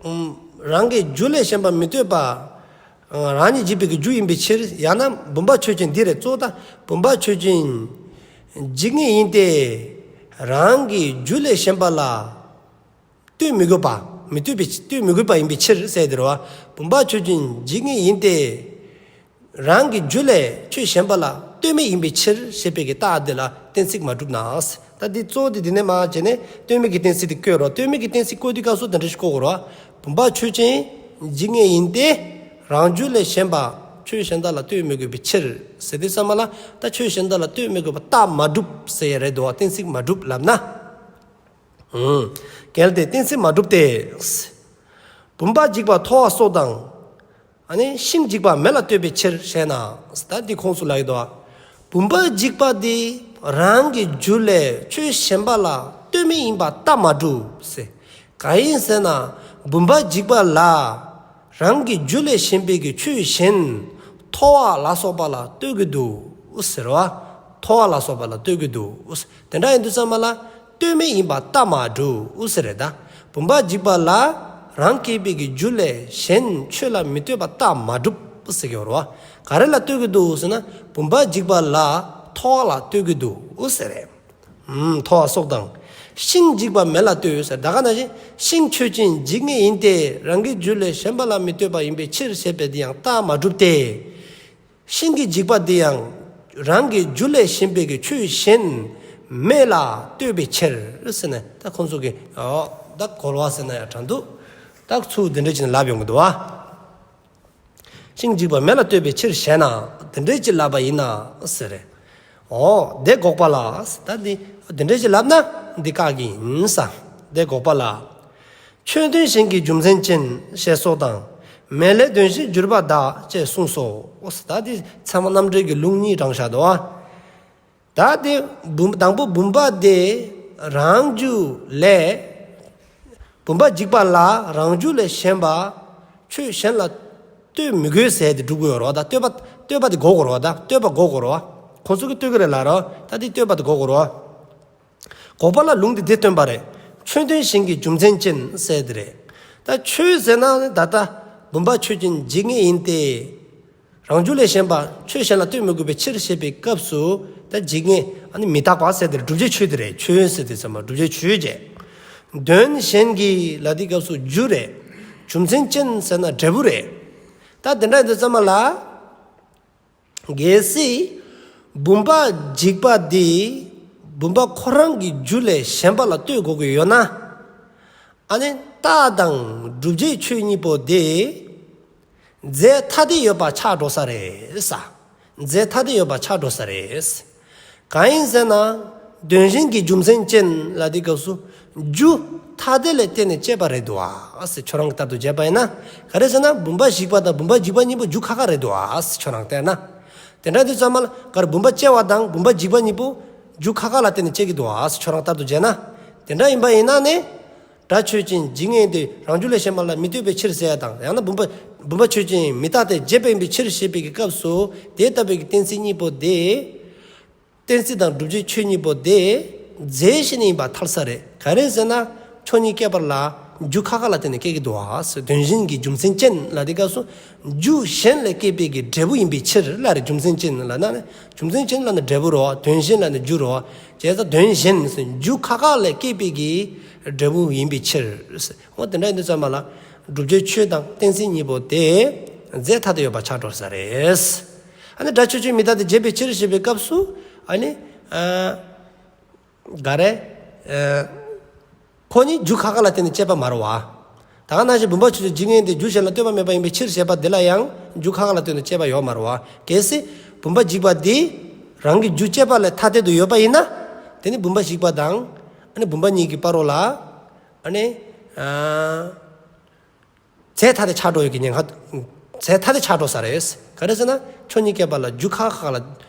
ཨམ། རང་གི་རྒྱུ་ལས་གཞན་པ་མི་ལྟོས་པ། རང་ཉིད་འཇིག་པའི་གི་རྒྱུ་ཡིན་པའི་ཕྱིར། ཡང་ན་བུམ་པ་ཆོས་ཅན་འདི་རེད། གཙོ་བོ་ད་བུམ་པ་ཆོས་ཅན་འཇིག་ངེས་ཡིན་ཏེ། རང་གི་རྒྱུ་ལས་གཞན་པ་ལ་ལྟོས་མི་དགོས་པ། མི་ལྟོས་པའི་ལྟོས་མི་དགོས་པ་ཡིན་པའི་ཕྱིར་ཟེར་དེ་རེད་བ། བུམ་པ་ཆོས་ཅན་འཇིག་ངེས་ཡིན་ཏེ། རང་གི་རྒྱུ་ལས་ཆོས་གཞན་པ་ལ་ལྟོས་མེད་ཡིན་པའི་ཕྱིར་ཞེས་པའི་གི་རྟགས་འདི་ལ་གཏན་ཚིགས་མ་གྲུབ་ན། ད་འདི་གཙོ་བོ་འདི་འདི་ནས་མར་བྱས་ནས་ལྟོས་མེད་ཀྱི་གཏན་ཚིགས་འདི་བཀོད་རོགས། ལྟོས་མེད་ཀྱི་གཏན་ཚིགས་བཀོད་དུས་སྐབས་སུ་དེ་འདྲ་ཞིག་བཀོད་དགོས་རོགས། བུམ་པ་ཆོས་ཅན་འཇིག་ངེས་ཡིན་ཏེ། རང་རྒྱུ་ལས་གཞན་པ་ཆོས་གཞན་དག་ལ་ལྟོས་མི་དགོས་པའི་ཕྱིར་ཟེར་དུས་ཙམ་པ་ལ། ད་ཆོས་གཞན་དག་ལ་ལྟོས་མི་དགོས་པ་རྟགས་མ་གྲུབ་ཟེར་ཡ་རེད་དོ། གཏན་ཚིགས་མ་གྲུབ་ལབ་ན། ཨང་། གལ་ཏེ་གཏན་ཚིགས་མ་གྲུབ་སྟེ། བུམ་པ་འཇིག་པ་མཐོ་བ་སོགས་དང་། ཨ་ནི་ཤིང་འཇིག་པ་མེ་ལ་ལྟོས་པའི་ཕྱིར་ཞེ་ན། ད་འདི་ཁོངས་སུ་ལ་ཡོད་དོ། བུམ་པ་འཇིག་པ་འདི་རང་གི་རྒྱུ་ལས་ཆོས་གཞན་པ་ལ་ལྟོས་མེད་ཡིན་པ་རྟགས་མ་གྲུབ་ཟེར། གང་ཡིན་ཟེར་ན་བུམ་པ་འཇིག་པ་ལ་རང་གི་རྒྱུ་ལས་གཞན་པའི་གི་ཆོས་གཞན་མཐོ་བ་ལ་སོགས་པ་ལ་ལྟོས་ཀྱི་འདུག་ཟེར་བ། མཐོ་བ་ལ་སོགས་པ་ལ་ལྟོས་ཀྱི་འདུག། དེ་འདྲ་ཡིན་དུས་ཙམ་པ་ལ། ལྟོས་མེད་ཡིན་པ་ལྟ་མ་གྲུབ་ཟེར་རེད་ད། བུམ་པ་འཇིག་པ་ལ་རང་སྐྱེས་པའི་གི་རྒྱུ་ལས་གཞན་ཆོས་ལ་མི་ལྟོས་པ་ལྟ་མ་གྲུབ་ཟེར་གྱི་ཡོད་རེད་བ། ག་རེ་ལ་ལྟོས་ཀྱི་འདུག་ཟེར་ན། བུམ་པ་འཇིག་པ་ལ་ཐོ་བ་ལ་ལྟོས་ཀྱི་འདུག་ཟེར་རེད། ཨུམ། ཐོ་བ་སོགས་དང་། ཤིང་འཇིག་པ་མེ་ལ་ལྟོས་ཟེར། ད་ག་ནང་བཞིན་ཤིང་ཆོས་ཅན་འཇིག་ངེས་ཡིན་ཏེ། རང་གི་རྒྱུ་ལས་གཞན་པ་ལ་མི་ལྟོས་པ་ཡིན་པའི་ཕྱིར་ཞེས་པ་འདི་ཡང་ལྟ་མ་གྲུབ་སྟེ། ཤིང་གི་འཇིག་པ་འདི་ཡང་རང་གི་རྒྱུ་ལས་གཞན་པའི་གི་ཆོས་གཞན་མེ་ལ་ལྟོས་པའི་ཕྱིར་ཟེར་ནས། ད་ཁོང་ཚོ་གི་ཨོ་ད་གོལ་བ་ཟེར་ན་ཡང་དྲང་འདུག། ད་ཚུར་འདི་འདྲ་ཅིག་ལབ་ཡོང་གི་འདུག་བ། ཤིང་འཇིག་པ་མེ་ལ་ལྟོས་པའི་ཕྱིར་ཞེ་ན། དེ་འདྲའི་ཅིག་ལབ་པ་ཡིན་ན་ཟེར་རེད། འོ་དེ་འགོག་པ་ལ། ད་འདི་དེ་འདྲའི་ཅིག་ལབ་ན་འདི་བཀག་གི་ཡིན་ས། དེ་འགོག་པ་ལ། ཆོས་དོན་གཞན་གྱི་རྒྱུ་མཚན་ཅན་ཞེས་སོགས་དང་། མེ་ལས་དོན་གཞན་འགྱུར་བ་གདའ་ཅེས་གསུངས་སོ། ད་འདི་ཚད་མ་རྣམ་འགྲེལ་གྱི་ལུང་གཉིས་དྲངས་བཞག་འདུག་བ། ད་དེ་བུམ་དང་པོ་བུམ་པ་དེ་རང་རྒྱུ་ལས། བུམ་པ་འཇིག་པ་ལ་རང་རྒྱུ་ལས་གཞན་པ་ཆོས་གཞན་ལ་ལྟོས་མི་དགོས་ཟེར་དེ་སྒྲུབ་དགོས་ཡོད་རེད་བ། ད་ལྟོས་པ་ལྟོས་པ་དེ་འགོག་དགོས་རེད་བ། ད་ལྟོས་པ་འགོག་དགོས་རེད་བ། ཁོང་ཚོ་གིས་ལྟོས་ཀྱི་རེད་ལབ་རེད་བ། ད་དེ་ལྟོས་པ་དེ་འགོག་དགོས་རེད་བ། འགོག་པ་ལ་ལུང་དེ་འདི་སྟོན་པ་རེད། ཆོས་དོན་གཞན་གྱི་རྒྱུ་མཚན་ཅན་ཟེར་དེ་རེད། ད་ཆོས་ཟེར་ན་ད་ལྟ་བུམ་པ་ཆོས་ཅན་འཇིག་ངེས་ཡིན་ཏེ། རང་རྒྱུ་ལས་གཞན་པ་ཆོས་གཞན་ལ་ལྟོས་མི་དགོས་པའི་ཕྱིར་ཞེས་པའི་སྐབས་སུ། ད་འཇིག་ངེས་ཨ་ནི་མི་རྟག་པ་ཟེར་དེ་རེད། བསྒྲུབ་བྱའི་ཆོས་དེ་རེད། ཆོས་ཟེར་དེ་ཚང་མ་བསྒྲུབ་བྱའི་ཆོས་བྱས། དོན་གཞན་གྱི་ལ་དེའི་སྐབས་སུ་རྒྱུ་རེད། རྒྱུ་མཚན་ཅན་ཟེར་ན་འབྲས་བུ་རེད། ད་དེ་འདྲ་ཡིན་དུས་ཙམ་པ་ལ། གལ་སྲིད་བུམ་པ་འཇིག་པ་འདི་བུམ་པ་ཁོ་རང་གི་རྒྱུ་ལས་གཞན་པ་ལ་ལྟོས་དགོས་ཀྱི་ཡོད་ན། ཨ་ནི་རྟགས་དང་བསྒྲུབ་བྱའི་ཆོས་གཉིས་པོ་དེ་རྫས་ཐ་དད་ཡོད་པ་ཆགས་འགྲོ་ས་རེད་ས། རྫས་ཐ་དད་ཡོད་པ་ཆགས་འགྲོ་ས་རེད། གང་ཡིན་ཟེར་ན། དོན་གཞན་གྱི་རྒྱུ་མཚན་ཅན་ལ་དེའི་སྐབས་སུ་རྒྱུ་ཐ་དད་ལ་བརྟེན་ནས་སྐྱེས་པ་རེད་འདུག་ཨ་ཟེར། ཁྱོད་རང་གིས་ལྟར་དུ་བྱས་པ་ཡིན་ན། ག་རེ་ཟེར་ན་བུམ་པ་འཇིག་པ་དང་བུམ་པ་འཇིག་པ་གཉིས་པོ་རྒྱུ་ཁ་ཁ་རེད་འདུག་ཨ་ཟེར། ཁྱོད་རང་བལྟས་ན། དེ་འདྲ་དུས་ཙམ་པ་ལ་ག་རེ་བུམ་པ་སྐྱེ་བ་དང་བུམ་པ་འཇིག་པ་གཉིས་པོ་རྒྱུ་ཁ་ཁ་ལ་བརྟེན་ནས་སྐྱེ་གི་འདུག་ཨ་ཟེར། ཁྱོད་རང་ལྟར་དུ་བྱས་ན། དེ་འདྲ་ཡིན་པ་ཡིན་ན་ནི། སྒྲ་ཆོས་ཅན་འཇིག་ངེས་ཏེ་རང་རྒྱུ་ལས་གཞན་པ་ལ་མི་ལྟོས་པའི་ཕྱིར་ཟེར་ཡ་དང་། ཡང་ན་བུམ་པ་བུམ་པ་ཆོས་ཅན་མི་རྟག་སྟེ་བྱས་པ་ཡིན་པའི་ཕྱིར་ཞེས་པའི་གི་སྐབས་སུ། དེ་ལྟ་བུའི་གི་གཏན་ཚིགས་གཉིས་པོ་དེ། གཏན་ཚིགས་དང་བསྒྲུབ་བྱའི་ཆོས་གཉིས་པོ་དེ་རྫས་གཞན་ཡིན་པར་ཐལ་ས་རེད། ག་རེ་ཟེར་ན། ཆོས་ཉིད་སྐྱེད་པ་ལ་རྒྱུ་ཁ་ཁ་ལ་བརྟེན་ནས་སྐྱེ་གི་འདུག་ཨ་ཟེར། དོན་གཞན་གྱི་རྒྱུ་མཚན་ཅན་ལ་དེའི་སྐབས་སུ་རྒྱུ་གཞན་ལས་སྐྱེས་པའི་གི་འབྲས་བུ་ཡིན་པའི་ཕྱིར་ལ་རེད། རྒྱུ་མཚན་ཅན་ལབ་ན་ནི། རྒྱུ་མཚན་ཅན་ལབ་ན་འབྲས་བུ་རེད་བ། དོན་གཞན་ལབ་ན་རྒྱུ་རེད་བ། བྱས་ཙང་དོན་གཞན་ཟེར་རྒྱུ་ཁ་ཁ་ལས་སྐྱེས་པའི་གི་འབྲས་བུ་ཡིན་པའི་ཕྱིར། འོ་དེ་འདྲ་ཡིན་དུས་ཙམ་པ་ལ་བསྒྲུབ་བྱའི་ཆོས་དང་གཏན་ཚིགས་གཉིས་པོ་དེ་རྫས་ཐ་དད་ཡོད་པ་ཆགས་འགྲོ་ས་རེད། ཨ་ནི་སྒྲ་ཆོས་ཅན་མི་རྟག་སྟེ་བྱས་པའི་ཕྱིར་ཞེས་པའི་སྐབས་སུ། ཨ་ནི་ཨ་ག་རེ། ཨ་ཁོ་གཉིས་རྒྱུ་ཁ་ཁ་ལ་བརྟེན་ནས་སྐྱེས་པ་མ་རེད་བ། ད་ག་ནང་བཞིན་བུམ་པ་ཆོས་ཅན་འཇིག་ངེས་ཏེ་རྒྱུ་གཞན་ལ་ལྟོས་པ་མེད་པ་ཡིན་པའི་ཕྱིར་ཞེས་པ་འདི་ལ་ཡང་རྒྱུ་ཁ་ཁ་ལ་ལྟོས་ནས་སྐྱེས་པ་ཡོད་མ་རེད་བ། གལ་སྲིད་བུམ་པ་འཇིག་པ་འདི་རང་གི་རྒྱུ་སྐྱེས་པ་ལས་ཐ་དད་དུ་ཡོད་པ་ཡིན་ན། དེ་ནི་བུམ་པ་འཇིག་པ་དང་ཨ་ནི་བུམ་པ་གཉིས་ཀྱི་བར་རོ་ལ་ཨ་ནི་ཨ་རྫས་ཐ་དད་ཆགས་འགྲོ་ཡོད་ཀྱི་ཉེན་ཁ། རྫས་ཐ་དད་ཆགས་འགྲོ་ས་རེད། ག་རེ་ཟེར་ན་ཆོས་ཉིད་སྐྱེད་པ་ལ་རྒྱུ་ཁ་ཁ་ལ་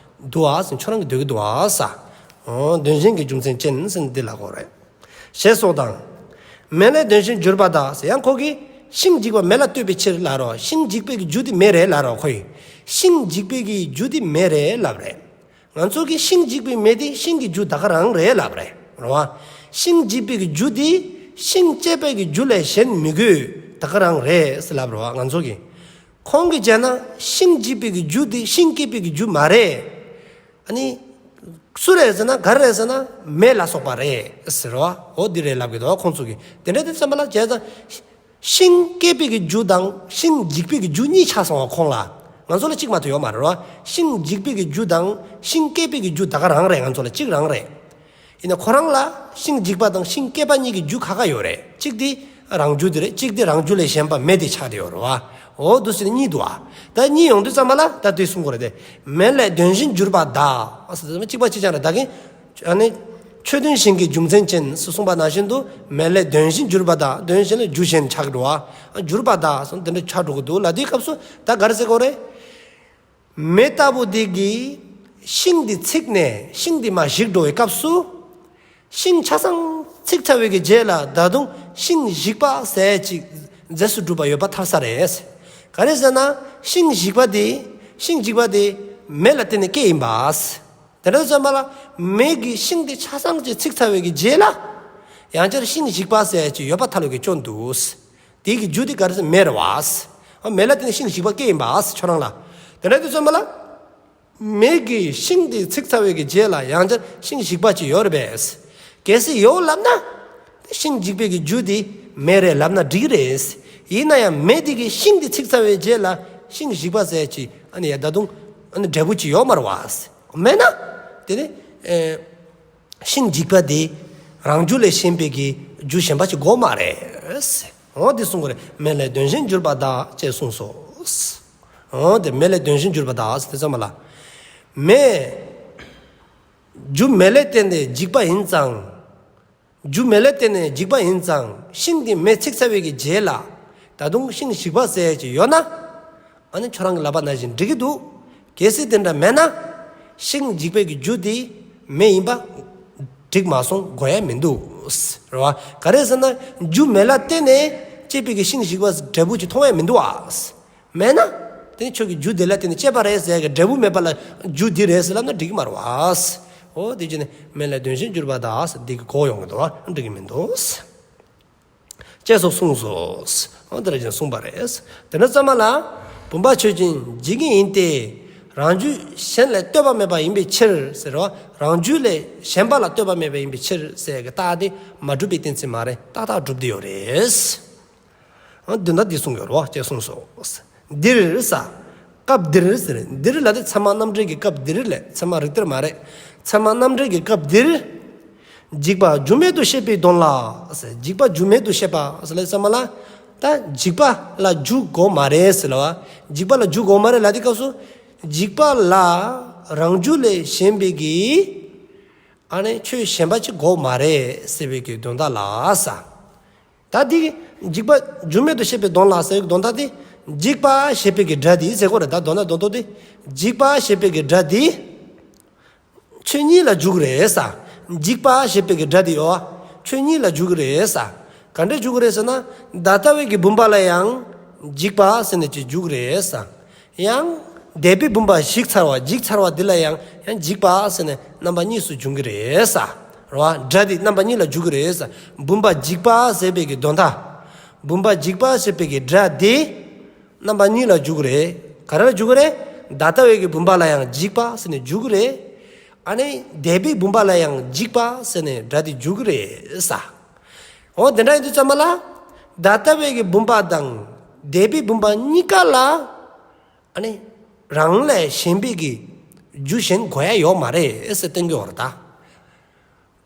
འདུག་ཨ་ཟེར། ཁྱོད་རང་གིས་འདོད་ཀྱི་འདུག་ཨ་ས། འོ་དོན་གཞན་གྱི་རྒྱུ་མཚན་ཅན་ཟེར་འདི་ལ་གོ་རེད། ཞེས་སོགས་དང་། མེ་ལས་དོན་གཞན་འགྱུར་བ་གདའ་ཟེར། ཡང་ཁོ་གིས་ཤིང་འཇིག་པ་མེ་ལ་ལྟོས་པའི་ཕྱིར་ལབ་རོ། ཤིང་འཇིག་པའི་གི་རྒྱུ་དེ་མེ་རེད་ལབ་རོ་ཁོ་ཡིས། ཤིང་འཇིག་པའི་གི་རྒྱུ་དེ་མེ་རེད་ལབ་རེད། ང་ཚོ་གིས་ཤིང་འཇིག་པའི་མེ་དེ་ཤིང་གི་རྒྱུ་ད་ག་རང་རེད་ལབ་རེད། རེད་བ། ཤིང་འཇིག་པའི་གི་རྒྱུ་དེ་ཤིང་སྐྱེས་པའི་གི་རྒྱུ་ལས་གཞན་མི་དགོས། ད་ག་རང་རེད་ཟེར་ལབ་རེད་བ་ང་ཚོ་གིས། ཁོང་གིས་བྱས་ན་ཤིང་འཇིག་པའི་གི་རྒྱུ་དེ་ཤིང་སྐྱེས་པའི་གི་རྒྱུ་མ་རེད། ཨ་ནི་སུ་རེད་ཟེར་ན་ག་རེ་རེད་ཟེར་ན་མེ་ལ་སོགས་པ་རེད་ཟེར་བ། འོ་འདི་རེད་ལབ་ཀྱི་འདུག་ཁོང་ཚོ་གིས། དེ་འདྲ་དེ་ཙམ་པ་ལ་བྱས་ཙང་། ཤིང་སྐྱེས་པའི་གི་རྒྱུ་དང་ཤིང་འཇིག་པའི་གི་རྒྱུ་གཉིས་ཆགས་སོང་བ་ཁོང་ལ། ང་ཚོ་ལ་གཅིག་མ་གཏོགས་ཡོད་མ་རེད་བ། ཤིང་འཇིག་པའི་གི་རྒྱུ་དང་ཤིང་སྐྱེས་པའི་གི་རྒྱུ་ད་ག་རང་རེད། ང་ཚོ་ལ་གཅིག་རང་རེད། ཡིན་ན་ཁོ་རང་ལ་ཤིང་འཇིག་པ་དང་ཤིང་སྐྱེས་པ་གཉིས་ཀྱི་རྒྱུ་ཁ་ཁ་ཡོད་རེད། གཅིག་དེ་རང་རྒྱུ་དེ་རེད། གཅིག་དེ་རང་རྒྱུ་ལས་གཞན་པ་མེ་དེ་ཆགས་བསྡད་ཡོད་རེད་བ། འོ་འདུག་སེ་ནི་གཉིས་འདུག་བ། ད་གཉིས་ཡོང་དུས་ཙམ་པ་ལ་ད་དེ་གསུང་དགོས་རེད་དེ། མེ་ལས་དོན་གཞན་འགྱུར་བ་གདའ། གཅིག་པ་གཅིག་རྐྱང་རེད་ད་གིན། ཨ་ནི་ཆོས་དོན་གཞན་གྱི་རྒྱུ་མཚན་ཅན་ཟེར་གསུངས་པ་ནང་བཞིན་དུ་མེ་ལས་དོན་གཞན་འགྱུར་བ་གདའ། དོན་གཞན་ལ་རྒྱུ་གཞན་ཆགས་འགྲོ་བ། འགྱུར་བ་གདའ་ཟེར་དེ་འདྲ་ཆགས་འགྲོ་གི་འདུག་ལབ་དུས་སྐབས་སུ་ད་ག་རེ་ཟེར་དགོས་རེད། མེ་ལྟ་བུ་དེ་གིས་ཤིང་དེ་ཚིག་ནས་ཤིང་དེ་མར་ཞིག་འགྲོ་བའི་སྐབས་སུ། ཤིང་ཆ་ཚང་ཚིག་ཚར་བའི་གི་རྗེས་ལ་ད་དུང་ཤིང་ཞིག་པ་ཟེར་ཅིག་རྫས་སུ་གྲུབ་པ་ཡོད་པ་ཐལ་ས་རེད། ག་རེ་ཟེར་ན་ཤིང་ཞིག་པ་དེ་ཤིང་འཇིག་པ་དེ་མེ་ལ་བརྟེན་ནས་སྐྱེས་ཡིན་པ། དེ་འདྲ་ཙམ་པ་ལ་མེ་གི་ཤིང་དེ་ཆ་ཚང་ཅིག་ཚིག་ཚར་བའི་གི་རྗེས་ལ་ ཡང་བསྐྱར་ཤིང་འཇིག་པ་ཟེར་ཅིག་ཡོད་པ་ཐལ་བའི་སྐྱོན་འདུག། དེ་གི་རྒྱུ་དེ་ག་རེ་ཟེར་མེ་རེད་བ། མེ་ལ་བརྟེན་ནས་ཤིང་འཇིག་པ་སྐྱེ་ཡིན་པ་ཁྱོད་རང་ལ། དེ་འདྲ་དུས་ཙམ་པ་ལ། མེ་གིས་ཤིང་དེ་འཚིག་ཚར་བའི་གི་རྗེས་ལ་ཡང་བསྐྱར་ཤིང་འཇིག་པ་ཅིག་ཡོད་རེད་པས། གལ་སྲིད་ཡོད་ལབ་ན། ཤིང་འཇིག་པའི་གི་རྒྱུ་དེ་མེ་རེད་ལབ་ན་འགྲིག་གི་རེད། ཡིན་ན་ཡང་མེ་དེ་གིས་ཤིང་དེ་འཚིག་ཚར་བའི་རྗེས་ལ་ཤིང་འཇིག་པ་ཟེར་ཅིག་ཨ་ནི་ཡ་ད་དུང་ཨ་ནི་འབྲས་བུ་ཅིག་ཡོད་མ་རེད་བ། མེད་ན། དེ་ནི། ཨེ། ཤིང་འཇིག་པ་དེ་རང་རྒྱུ་ལས་གཞན་པའི་གི་རྒྱུ་གཞན་པ་ཅིག་དགོས་མ་རེད། འོ་དེ་གསུང་གི་རེད། མེ་ལས་གདོན་གཞན་གྱུར་པ་དག་ཅེས་གསུངས་སོ། འོ་དེ་མེ་ལས་གདོན་གཞན་གྱུར་པ་དག་ཟེར་དུས་ཙམ་པ་ལ། མེ། རྒྱུ་མེ་ལས་བརྟེན་ནས་འཇིག་པ་ཡིན་ཙང་། རྒྱུ་མེ་ལས་བརྟེན་ནས་འཇིག་པ་ཡིན་ཙང་ཤིང་དེ་མེ་འཚིག་ཚར་བའི་གི་རྗེས་ལ། ད་དུང་ཤིང་འཇིག་པ་ཟེར་ཅིག་ཡོད་ན། ཨ་ནི་ཁྱོད་རང་གི་ལབ་པ་ནང་བཞིན་འགྲིག་གི་འདུག། གལ་སྲིད་དེ་འདྲ་མེད་ན། ཤིང་འཇིག་པའི་གི་རྒྱུ་དེ་མེ་ཡིན་པ་འགྲིག་མ་སོང་དགོས་ཡ་མི་འདུག། རེད་བ། ག་རེ་ཟེར་ན་རྒྱུ་མེ་ལ་བརྟེན་ནས་སྐྱེས་པའི་གི་ཤིང་འཇིག་པ་འབྲས་བུ་ཅིག་མཐོང་ཡ་མི་འདུག་ཨ། མེད་ན། དེ་ནི་ཁྱོད་ཀྱི་རྒྱུ་དེ་ལ་བརྟེན་ནས་སྐྱེས་པ་རེད་ཟེར་ཡ་གི་འབྲས་བུ་མེད་པ་ལ་རྒྱུ་དེ་རེད་ཟེར་ལབ་ན་འགྲིག་གི་མ་རེད་བ། འོ་དེ་བྱས་ནས་མེ་ལས་གདོན་གཞན་གྱུར་པ་དག་ཟེར་དེ་གི་གོ་ཡོང་གི་འདུག་བ། འགྲིག་གི་མི་འདུག། ཅེས་སོགས་གསུངས་སོ། འོ་དེ་འདྲ་ཅིག་གསུངས་པ་རེད། དེ་འདྲ་ཙམ་པ་ལ། བུམ་པ་ཆོས་ཅན་འཇིག་ངེས་ཡིན་ཏེ། རང་རྒྱུད་གཞན་ལས་ལྟོས་པ་མེད་པ་ཡིན་པའི་ཕྱིར་ཟེར་རོ། རང་རྒྱུད་ལས་གཞན་པ་ལ་ལྟོས་པ་མེད་པ་ཡིན་པའི་ཕྱིར་ཟེར་གི་རྟགས་དེ་མ་གྲུབ་པའི་གཏན་ཚིགས་མ་རེད། ཏག་ཏག་གྲུབ་བསྡད་ཡོད་རེད། འོ་དོན་དག་འདི་གསུངས་ཡོད་རོ། ཅེས་གསུངས་སོ། འདིར་ས། སྐབས་འདིར་ཟེར། འདིར་ལ་དེ་ཚད་མ་རྣམ་འགྲེལ་གྱི་སྐབས་འདིར་ལས། ཚད་མ་རིགས་གཏེར་མ་རེད། ཚད་མ་རྣམ་འགྲེལ་གྱི་སྐབས་འདིར། འཇིག་པ་རྒྱུ་མེད་དུ་བཤད་པའི་དོན་ལ། འཇིག་པ་རྒྱུ་མེད་དུ་བཤད་པ་ཟེར་ལས་ཚད་མ་ལ། ད་འཇིག་པ་ལ་རྒྱུ་དགོས་མ་རེད་ཟེར་ལ་བ། འཇིག་པ་ལ་རྒྱུ་དགོས་མ་རེད་ལ་དེ་སྐབས་སུ། འཇིག་པ་ལ་རང་རྒྱུ་ལས་གཞན་པའི་གི། ཨ་ནི་ཆོས་གཞན་པ་ཅིག་དགོས་མ་རེད་ཟེར་བའི་གི་དོན་དག་ལ་ས། ད་འདི་འཇིག་པ་རྒྱུ་མེད་དུ་བཤད་པའི་དོན་ལ་ཟེར་བའི་དོན་དག་དེ། འཇིག་པ་ཞེས་པའི་གི་སྒྲ་དེ་ཟེར་དགོས་རེད། ད་དོན་དག་དོན་དག་དེ། འཇིག་པ་ཞེས་པའི་གི་སྒྲ་དེ། ཆོས་ཉིད་ལ་འཇུག་རེད་ས། འཇིག་པ་ཞེས་པའི་གི་སྒྲ་དེ་ཡོད། ཆོས་ཉིད་ལ་འཇུག་རེད་ས། ག་འདྲ་འཇུག་རེད་ཟེར་ན། ད་ལྟ་བའི་གི་བུམ་པ་ལ་ཡང་འཇིག་པ་ཟེར་ནས་ཅིག་འཇུག་རེད་ས། ཡང་། འདས་པའི་བུམ་པ་ཞིག་ཚར་བ་འཇིག་ཚར་བ་འདི་ལ་ཡང་ཡང་འཇིག་པ་ཟེར་ནས་རྣམ་པ་གཉིས་སུ་འབྱུང་གི་རེད་ས། རེད་བ། སྒྲ་འདི་རྣམ་པ་གཉིས་ལ་འཇུག་གི་རེད་ས། བུམ་པ་འཇིག་པ་ཟེར་བའི་གི་དོན་དག། བུམ་པ་འཇིག་པ་ཟེར་བའི་གི་སྒྲ་འདི། རྣམ་པ་གཉིས་ལ་འཇུག་གི་རེད། ག་རེ་ལ་འཇུག་གི་རེད། ད་ལྟ་བའི་གི་བུམ་པ་ལ་ཡང་འཇིག་པ་ཟེར་ནས་འཇུག་གི་རེད། ཨ་ནི་འདས་པའི་བུམ་པ་ལ་ཡང་འཇིག་པ་ཟེར་ནས་སྒྲ་འདི་འཇུག་གི་རེད་ས། འོ་དེ་འདྲ་ཡིན་དུས་ཙམ་པ་ལ། ད་ལྟ་བའི་གི་བུམ་པ་དང་འདས་པའི་བུམ་པ་གཉིས་ཀ་ལ། ཨ་ནི། རང་ལས་གཞན་པའི་གི་རྒྱུ་གཞན་དགོས་ཡ་ཡོད་མ་རེད་ཟེར་བསྟན་གྱི་ཡོད་རེད་ད།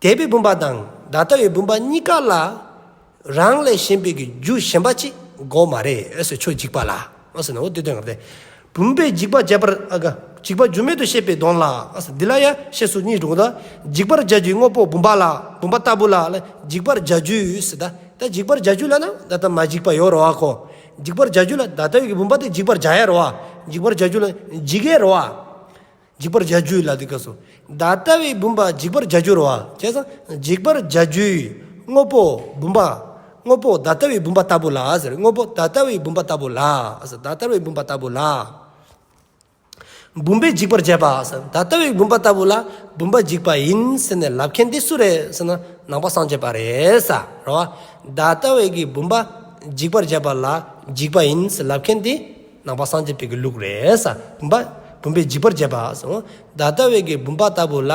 འདས་པའི་བུམ་པ་དང་ད་ལྟ་བའི་བུམ་པ་གཉིས་ཀ་ལ། རང་ལས་གཞན་པའི་གི་རྒྱུ་གཞན་པ་ཅིག་དགོས་མ་རེད་ཟེར་ཆོས་འཇིག་པ་ལ། ཨ་ཟེར་ན་འོ་དེ་དོན་ངར་ཏེ། བུམ་པས་འཇིག་པ་བྱས་པར་ཨ་ག་འཇིག་པ་རྒྱུ་མེད་དུ་བཤད་པའི་དོན་ལ། ཨ་ཟེར་འདི་ལ་ཡ་བཤད་སྲོལ་གཉིས་འདུག་ད། འཇིག་པར་བྱ་རྒྱུའི་དངོས་པོ་བུམ་པ་ལ། བུམ་པ་ལྟ་བུ་ལ་ལ་འཇིག་པར་བྱ་རྒྱུའི་ཟེར་ད། ད་འཇིག་པར་བྱ་རྒྱུ་ལ་ན་ད་ལྟ་མ་འཇིག་པ་ཡོད་རེད་བ་ཁོ། འཇིག་པར་བྱ་རྒྱུ་ལ་ད་ལྟ་བའི་གི་བུམ་པ་དེ་འཇིག་པར་བྱ་ཡ་རེད་བ། འཇིག་པར་བྱ་རྒྱུ་ལ་འཇིག་ཡ་རེད་བ། འཇིག་པར་བྱ་རྒྱུ་ལ་དེ་སྐབས་སུ། ད་ལྟ་བའི་བུམ་པ་འཇིག་པར་བྱ་རྒྱུ་རེད་བ། བྱས་ཙང་འཇིག་པར་བྱ་རྒྱུའི་དངོས་པོ་བུམ་པ། དངོས་པོ་ད་ལྟ་བའི་བུམ་པ་ལྟ་བུ་ལ་ཟེར། དངོས་པོ་ད་ལྟ་བའི་བུམ་པ་ལྟ་བུ་ལ་ཟེར། ད་ལྟ་བའི་བུམ་པ་ལྟ་བུ་ལ། བུམ་པས་འཇིག་པར་བྱེད་པ་ཟེར། ད་ལྟ་བའི་བུམ་པ་ལྟ་བུ་ལ་བུམ་པ་འཇིག་པ་ཡིན་ཟེར་ནས་ལབ་མཁན་དེ་སུ་རེད་ཟེར་ན་ནང་པ་སངས་རྒྱས་པ་རེད་ས་རེད་བ། ད་ལྟ་བའི་གི་བུམ་པ་འཇིག་པར་བྱེད་པ་ལ་འཇིག་པ་ཡིན་ཟེར་ལབ་མཁན་དེ་ནང་པ་སངས་རྒྱས་པའི་གི་ལུགས་རེད་ས། བུམ་པ་བུམ་པས་འཇིག་པར་བྱེད་པ་ཟེར། ད་ལྟ་བའི་གི་བུམ་པ་ལྟ་བུ་ལ་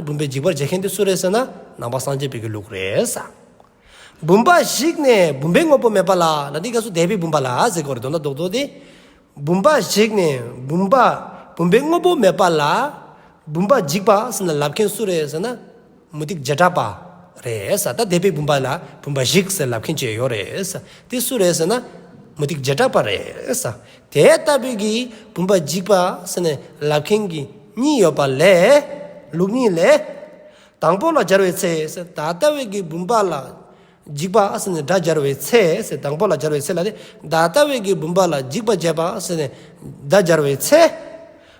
བུམ་པས་འཇིག་པར་བྱེད་མཁན་དེ་སུ་རེད་ཟེར་ན་ནང་པ་སངས་རྒྱས་པའི་གི་ལུགས་རེད་ས། བུམ་པ་ཞིག་ནས་བུམ་པའི་དངོས་པོ་མེད་པ་ལ་ལ་འདི་སྐབས་སུ་འདས་པའི་བུམ་པ་ལ་ཟེར་དགོས་རེད། དོན་དག་རྡོག་རྡོག་དེ། བུམ་པ་ཞིག་ནས་བུམ་པ་བུམ་པའི་དངོས་པོ་མེད་པ་ལ། བུམ་པ་འཇིག་པ་ཟེར་ན་ལབ་མཁན་སུ་རེད་ཟེར་ན། མུ་སྟེགས་བྱེ་བྲག་པ་རེད་ས། ད་འདས་པའི་བུམ་པ་ལ་བུམ་པ་ཞིག་ཟེར་ལབ་མཁན་ཅིག་ཡོད་རེད་ས། དེ་སུ་རེད་ཟེར་ན། མུ་སྟེགས་བྱེ་བྲག་པ་རེད་ས། དེ་ལྟ་བུའི་གི་བུམ་པ་འཇིག་པ་ཟེར་ནས་ལབ་མཁན་གྱི་གཉིས་ཡོད་པ་ལས། ལུགས་གཉིས་ལས། དང་པོ་ལ་སྦྱར་བའི་ཚེ་ཟེར། ད་ལྟ་བའི་གི་བུམ་པ་ལ། འཇིག་པ་ཟེར་ནས་སྒྲ་སྦྱར་བའི་ཚེ་ཟེར། དང་པོ་ལ་སྦྱར་བའི་ཚེ་ལ་དེ། ད་ལྟ་བའི་གི་བུམ་པ་ལ་འཇིག་པར་བྱེད་པ་ཟེར་ནས་སྒྲ་སྦྱར་བའི་ཚེ།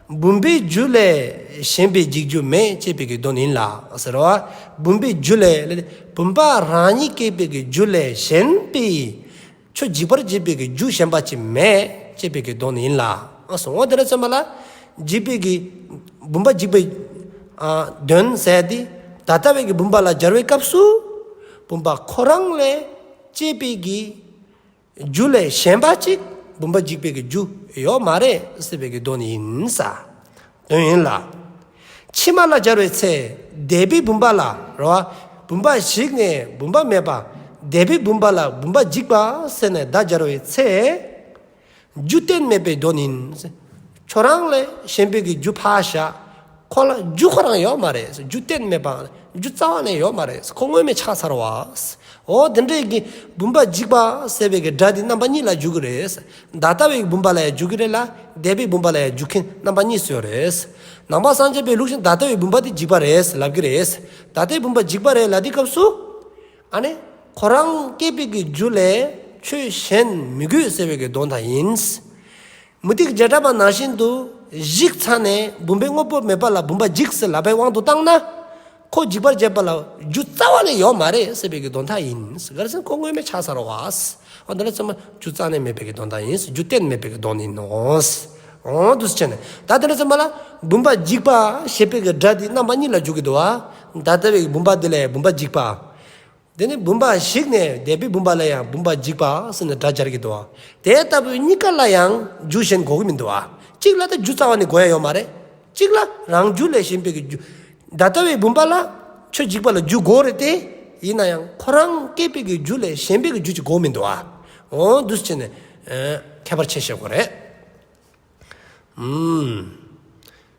བུམ་པའི་རྒྱུ་ལས་གཞན་པའི་འཇིག་རྒྱུ་མེད་ཅེས་པའི་གི་དོན་ཡིན་ལ་ཟེར་བ། བུམ་པའི་རྒྱུ་ལས་བུམ་པ་རང་ཉིད་སྐྱེས་པའི་གི་རྒྱུ་ལས་གཞན་པའི་ཆོས་འཇིག་པར་བྱེད་པའི་གི་རྒྱུ་གཞན་པ་ཅིག་མེད་ཅེས་པའི་གི་དོན་ཡིན་ལ་ཟེར། འོ་དེ་འདྲ་ཙམ་པ་ལ་འཇིག་པའི་གི་བུམ་པ་འཇིག་པའི་ཨ་དོན་ཟེར་དེ་ད་ལྟ་བའི་གི་བུམ་པ་ལ་སྦྱར་བའི་སྐབས་སུ། བུམ་པ་ཁོ་རང་ལས་སྐྱེས་པའི་གི་རྒྱུ་ལས་གཞན་པ་ཅིག་བུམ་པ་འཇིག་པའི་གི་རྒྱུ་ཡོད་མ་རེད་ཟེར་བའི་གི་དོན་ཡིན་ས། དོན་ཡིན་ལ། ཕྱི་མ་ལ་སྦྱར་བའི་ཚེ་འདས་པའི་བུམ་པ་ལ་རེད་བ། བུམ་པ་ཞིག་ནས་བུམ་པ་མེད་པ། འདས་པའི་བུམ་པ་ལ་བུམ་པ་འཇིག་པ་ཟེར་ནས་བརྡ་སྦྱར་བའི་ཚེ། རྒྱུ་གཏན་མེད་པའི་དོན་ཡིན། ཁྱོད་རང་ལས་གཞན་པའི་གི་རྒྱུ་ཕར་བཞག། ཁོ་ལ་རྒྱུ་ཁོ་རང་ཡོད་མ་རེད། རྒྱུ་གཏན་མེད་པ། རྒྱུ་རྩ་བ་ནས་ཡོད་མ་རེད། ཁོ་དངོས་མེད་ཆགས་ཚར་བ། འོ་དེ་འདྲའི་གི་བུམ་པ་འཇིག་པ་ཟེར་བའི་གི་སྒྲ་འདི་རྣམ་པ་གཉིས་ལ་འཇུག་གི་རེད། ད་ལྟ་བའི་བུམ་པ་ལ་ཡང་འཇུག་གི་རེད་ལ། འདས་པའི་བུམ་པ་ལ་ཡང་འཇུག་མཁན་རྣམ་པ་གཉིས་སུ་ཡོད་རེད། ནང་པ་སངས་རྒྱས་པའི་ལུགས་བཞིན་ད་ལྟ་བའི་བུམ་པ་འདི་འཇིག་པ་རེད་ལབ་གི་རེད། ད་ལྟའི་བུམ་པ་འཇིག་པ་རེད་ལབ་དུས་སྐབས་སུ། ཨ་ནི། ཁོ་རང་སྐྱེས་པའི་གི་རྒྱུ་ལས་ཆོས་གཞན་མི་དགོས་ཟེར་བའི་གི་དོན་དག་ཡིན། མུ་སྟེགས་བྱེ་བྲག་པ་ནང་བཞིན་དུ་གཞིག་ཚར་ནས་བུམ་པའི་དངོས་པོ་མེད་པ་ལ་བུམ་པ་འཇིག་ཟེར་ལབ་པའི་དབང་དུ་བཏང་ན། ཁོ་འཇིག་པར་བྱེད་པ་ལ་རྒྱུ་རྩ་བ་ནས་ཡོད་མ་རེད་ཟེར་བའི་གི་དོན་དག་ཡིན། ག་རེ་ཟེར་ན་ཁོ་དངོས་མེད་ཆགས་ཚར་བ། འོ་དེ་འདྲ་ཙམ་པ་རྒྱུ་རྩ་ནས་མེད་པའི་གི་དོན་དག་ཡིན། རྒྱུ་གཏན་མེད་པའི་གི་དོན་ཡིན་ནོ། འོ་འདུག་སེ་བྱས་ནས་ད་དེ་འདྲ་ཙམ་པ་ལ་བུམ་པ་འཇིག་པ་ཞེས་པའི་གི་སྒྲ་འདི་རྣམ་པ་གཉིས་ལ་འཇུག་གི་འདུག་བ། ད་ལྟ་བའི་བུམ་པ་འདི་ལ་བུམ་པ་འཇིག་པ། དེ་ནས་བུམ་པ་ཞིག་ནས་འདས་པའི་བུམ་པ་ལ་ཡང་བུམ་པ་འཇིག་པ་ཟེར་ནས་སྒྲ་སྦྱར་གྱི་འདུག་བ། དེ་ལྟ་བུའི་གཉིས་ཀ་ལ་ཡང་རྒྱུ་གཞན་དགོས་ཀྱི་མི་འདུག་བ། གཅིག་ལ་ད་རྒྱུ་རྩ་བ་ནས་དགོས་ཡ་ཡོད་མ་རེད། གཅིག་ལ་རང་རྒྱུ་ལས་གཞན་པའི་གི་རྒྱུ། ད་ལྟ་བའི་བུམ་པ་ལ་ཆོས་འཇིག་པ་ལ་རྒྱུ་དགོས་རེད་དེ། ཡིན་ན་ཡང་ཁོ་རང་སྐྱེས་པའི་གི་རྒྱུ་ལས་གཞན་པའི་གི་རྒྱུ་ཅིག་དགོས་མི་འདུག་བ། འོ་འདུག་སེ་བྱས་ནས་ཨ་ཁྱད་པར་ཕྱེ་ཤེས་དགོས་རེད། ཨུམ།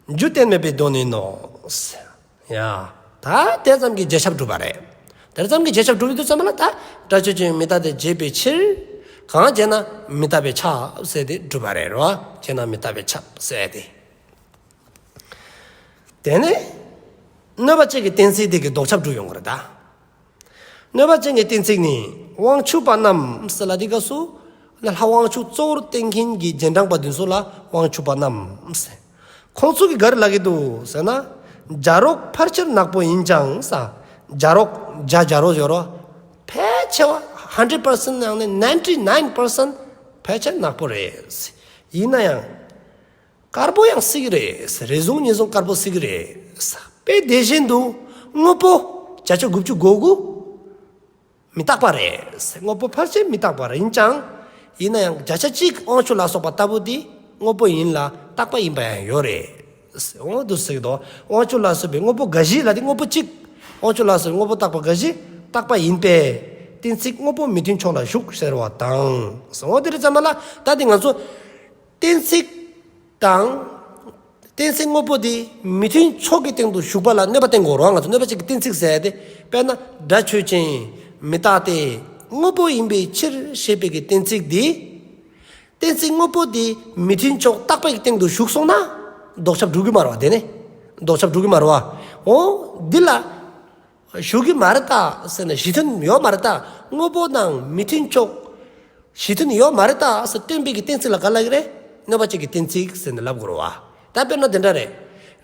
རྒྱུ་གཏན་མེད་པའི་དོན་ཡིན་ནོ། ཡ། ད་དེ་ཙམ་གྱིས་རྗེས་ཁྱབ་གྲུབ་པ་རེད། དེ་ཙམ་གྱིས་རྗེས་ཁྱབ་གྲུབ་ཡོང་དུས་ཙམ་ལ་ད་སྒྲ་ཆོས་ཅན་མི་རྟག་སྟེ་བྱས་པའི་ཕྱིར། གང་བྱས་ན་མི་རྟག་པས་ཁྱབ་ཟེར་ཏེ་གྲུབ་པ་རེད་རོ། བྱས་ན་མི་རྟག་པས་ཁྱབ་ཟེར་ཏེ། དེ་ནས་གནོད་པ་ཅན་གྱི་གཏན་ཚིགས་དེ་གིས་ལྡོག་ཁྱབ་གྲུབ་ཡོང་གི་རེད་ད། གནོད་པ་ཅན་གྱི་གཏན་ཚིགས་ནི་དབང་ཕྱུག་པ་རྣམས་ཟེར་ལབ་དུས་སྐབས་སུ་ལྷ་དབང་ཕྱུག་གཙོ་བོར་བསྟེན་མཁན་གྱི་རྗེས་འབྲང་པ་དེ་ཚོ་ལ་དབང་ཕྱུག་པ་རྣམས་ཟེར། ཁོང་ཚོ་གིས་ག་རེ་ལབ་ཀྱི་འདུག་ཟེར་ན། བྱ་རོག་ཕལ་ཆེར་ནག་པོ་ཡིན་ཀྱང་ཟེར། བྱ་རོག་བྱ་བྱ་རོག་ཡོད་རོ། ཕལ་ཆེ་བ་hundred percent ནང་ནས་ninety nine percent ཕལ་ཆེར་ནག་པོ་རེད། ཡིན་ན་ཡང་། དཀར་པོ་ཡང་སྲིད་ཀྱི་རེད། རེ་ཟུང་ཉེ་ཟུང་དཀར་པོ་སྲིད་ཀྱི་རེད། དཔེ་དེ་བཞིན་དུ་དངོས་པོ་བརྒྱ་ཆ་དགུ་བཅུ་གོ་དགུ་མི་རྟག་པ་རེད། དངོས་པོ་ཕལ་ཆེར་མི་རྟག་པ་རེད། ཡིན་ཀྱང་ཡིན་ན་ཡང་བརྒྱ་ཆ་གཅིག་དབང་ཕྱུག་ལ་སོགས་པ་ལྟ་བུ་དེ་དངོས་པོ་ཡིན་ལ་རྟག་པ་ཡིན་པ་ཡང་ཡོད་རེད། འོ་འདུག་ཟེར་གྱི་འདུག་དབང་ཕྱུག་ལ་སོགས་པའི་དངོས་པོ་འགའ་ཞིག་ལ་དེ་དངོས་པོ་གཅིག་དབང་ཕྱུག་ལ་སོགས་པའི་དངོས་པོ་རྟག་པ་འགའ་ཞིག་རྟག་པ་ཡིན་པས་གཏན་ཚིགས་དངོས་པོ་མི་མཐུན་ཕྱོགས་ལ་ཞུགས་ཟེར་བ་དང་། འོ་དེ་རེད་ཙམ་པ་ལ་ད་དེ་ང་ཚོ་གཏན་ཚིགས་དང་། གཏན་ཚིགས་དངོས་པོ་དེ་མི་མཐུན་ཕྱོགས་ཀྱི་སྟེང་དུ་ཞུགས་པ་ལ་གནོད་པ་བསྟན་དགོས་རེད་བ། ང་ཚོ་གནོད་པ་ཅན་གྱི་གཏན་ཚིགས་ཟེར་ཏེ། དཔེར་ན་སྒྲ་ཆོས་ཅན་མི་རྟག་སྟེ་དངོས་པོ་ཡིན་པའི་ཕྱིར་ཞེས་པའི་གི་གཏན་ཚིགས་དེ། གཏན་ཚིགས་དངོས་པོ་དེ་མི་མཐུན་ཕྱོགས་རྟག་པའི་གི་སྟེང་དུ་ཞུགས་སོང་ན་ལྡོག་ཁྱབ་འགྲུབ་ཀྱི་མ་རེད་བ། དེ་ནས་ལྡོག་ཁྱབ་འགྲུབ་ཀྱི་མ་རེད་བ། འོ་འདི་ལ། ཞུགས་ཀྱི་མ་རེད་ད་ཟེར་ན་གཞི་མཐུན་ཡོད་མ་རེད་ད། དངོས་པོ་དང་མི་མཐུན་ཕྱོགས་གཞི་མཐུན་ཡོད་མ་རེད་ད་ཟེར་སྟོན་པའི་གི་གཏན་ཚིགས་ལ་ག་ལབ་ཀྱི་རེད། གནོད་པ་ཅན་གྱི་གཏན་ཚིགས་ཟེར་ནས་ལབ་དགོས་རེད་བ། ད་དཔེར་ན་དེ་འདྲ་རེད།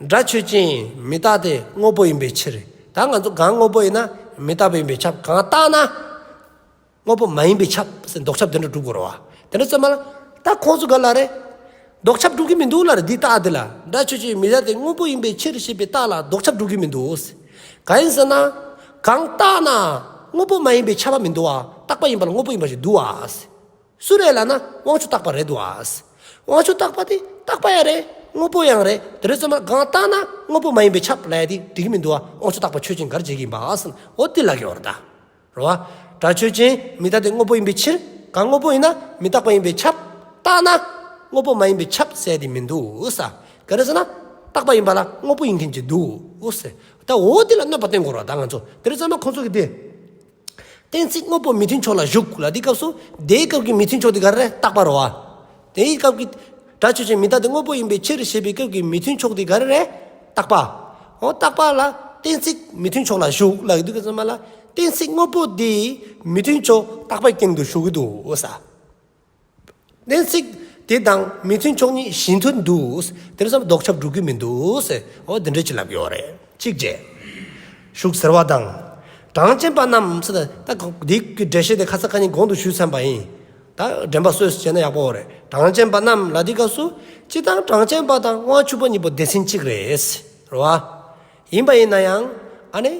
སྒྲ་ཆོས་ཅན་མི་རྟག་སྟེ་དངོས་པོ་ཡིན་པའི་ཕྱིར། ད་ང་ཚོ་གང་དངོས་པོ་ཡིན་ན་མི་རྟག་པ་ཡིན་པས་ཁྱབ། གང་རྟག་ན་དངོས་པོ་མ་ཡིན་པས་ཁྱབ་ཟེར་ལྡོག་ཁྱབ་དེ་འདྲ་གྲུབ་དགོས་རེད་བ། དེ་འདྲ་ཙམ་པ་ལ་ད་ཁོང་ཚོ་ག་ལབ་རེད། ལྡོག་ཁྱབ་འགྲུབ་ཀྱི་མི་འདུག་ལབ་རེད། འདི་རྟགས་འདི་ལ་སྒྲ་ཆོས་ཅན་མི་རྟག་སྟེ་དངོས་པོ་ཡིན་པའི་ཕྱིར་ཞེས་པའི་རྟགས་ལ་ལྡོག་ཁྱབ་འགྲུབ་ཀྱི་མི་འདུག་གང་ཡིན་ཟེར་ན། གང་རྟག་ན་དངོས་པོ་མ་ཡིན་པས་ཁྱབ་པ་མི་འདུག་བ། རྟག་པ་ཡིན་པ་ལ་དངོས་པོ་ཡིན་པ་ཞིག་འདུག་བ། སུ་རེད་ལབ་ན་དབང་ཕྱུག་རྟག་པ་རེད་འདུག་བ། དབང་ཕྱུག་རྟག་པ་དེ་རྟག་པ་ཡང་རེད། དངོས་པོ་ཡང་རེད། དེ་རེད་ཙམ་པ་གང་རྟག་ན་དངོས་པོ་མ་ཡིན་པས་ཁྱབ་ལབ་ཡ་དེ་འགྲིག་གི་མི་འདུག་བ། དབང་ཕྱུག་རྟག་པ་ཆོས་ཅན་ག་རེ་བྱེད་ཀྱི་ཡིན་པ་ཟེར་ན་འོ་དེ་ལབ་ཀྱི་ཡོད་རེད་ད། རེད་བ། སྒྲ་ཆོས་ཅན་མི་རྟག་སྟེ་དངོས་པོ་ཡིན་པའི་ཕྱིར། གང་དངོས་པོ་ཡིན་ན་མི་རྟག་པ་ཡིན་པས་ཁྱབ། རྟག་ན་དངོས་པོ་མ་ཡིན་པས་ཁྱབ་ཟེར་དེ་མི་འདུག་ས། ག་རེ་ཟེར་ན། རྟག་པ་ཡིན་པ་ལ་དངོས་པོ་ཡིན་མཁན་ཅིག་འདུག་ས། ད་འོ་དེ་ལ་གནོད་པ་བསྟན་དགོས་རེད་ད་ང་ཚོ། དེ་རེད་ཙམ་ན་ཁོང་ཚོ་གིས་དེ། གཏན་ཚིགས་དངོས་པོ་མི་མཐུན་ཕྱོགས་ལ་ཞུགས་ལབ་དུས་སྐབས་སུ་དེའི་སྐབས་ཀྱི་མི་མཐུན་ཕྱོགས་དེ་ག་རེ་རེད། རྟག་པ་རེད་བ། དེའི་སྐབས་ཀྱི་སྒྲ་ཆོས་ཅན་མི་རྟག་སྟེ་དངོས་པོ་ཡིན་པའི་ཕྱིར་ཞེས་པའི་སྐབས་ཀྱི་མི་མཐུན་ཕྱོགས་དེ་ག་རེ་རེད། རྟག་པ། འོ་རྟག་པ་ལ་གཏན་ཚིགས་མི་མཐུན་ཕྱོགས་ལ་ཞུགས་ལབ་དུས་སྐབས་སུ་མ་ལ་གཏན་ཚིགས་དངོས་པོ་དེ་མི་མཐུན་ཕྱོགས་རྟག་པའི་སྟེང་དུ་ཞུགས་ཀྱི་འདུག་ས། གཏན་ཚིགས་དེ་དང་མི་མཐུན་ཕྱོགས་གཉིས་གཞི་མཐུན་འདུག་དེ་རེད་ཙམ་ལྡོག་ཁྱབ་འགྲུབ་ཀྱི་མི་འདུག་ཟེར། འོ་འདི་འདྲ་ཅིག་ལབ་ཡོད་རེད། གཅིག་བྱས། ཞུགས་ཟེར་བ་དང་། གྲངས་ཅན་པ་རྣམས་ཟེར་ད་འདི་གི་འགྲེལ་བཤད་དེ་ཁ་སང་ཁ་ཉིན་གོང་དུ་ཞུས་ཚར་བ་ཡིན། ད་དྲན་པ་གསོས་བྱས་ན་ཡག་པོ་རེད། གྲངས་ཅན་པ་རྣམས་ལབ་དུས་སྐབས་སུ་སྤྱིར་བཏང་གྲངས་ཅན་པ་དང་དབང་ཕྱུག་པ་གཉིས་པོ་སྡེ་ཚན་གཅིག་རེད། རེད་བ། ཡིན་པ་ཡིན་ན་ཡང་ཨ་ནི།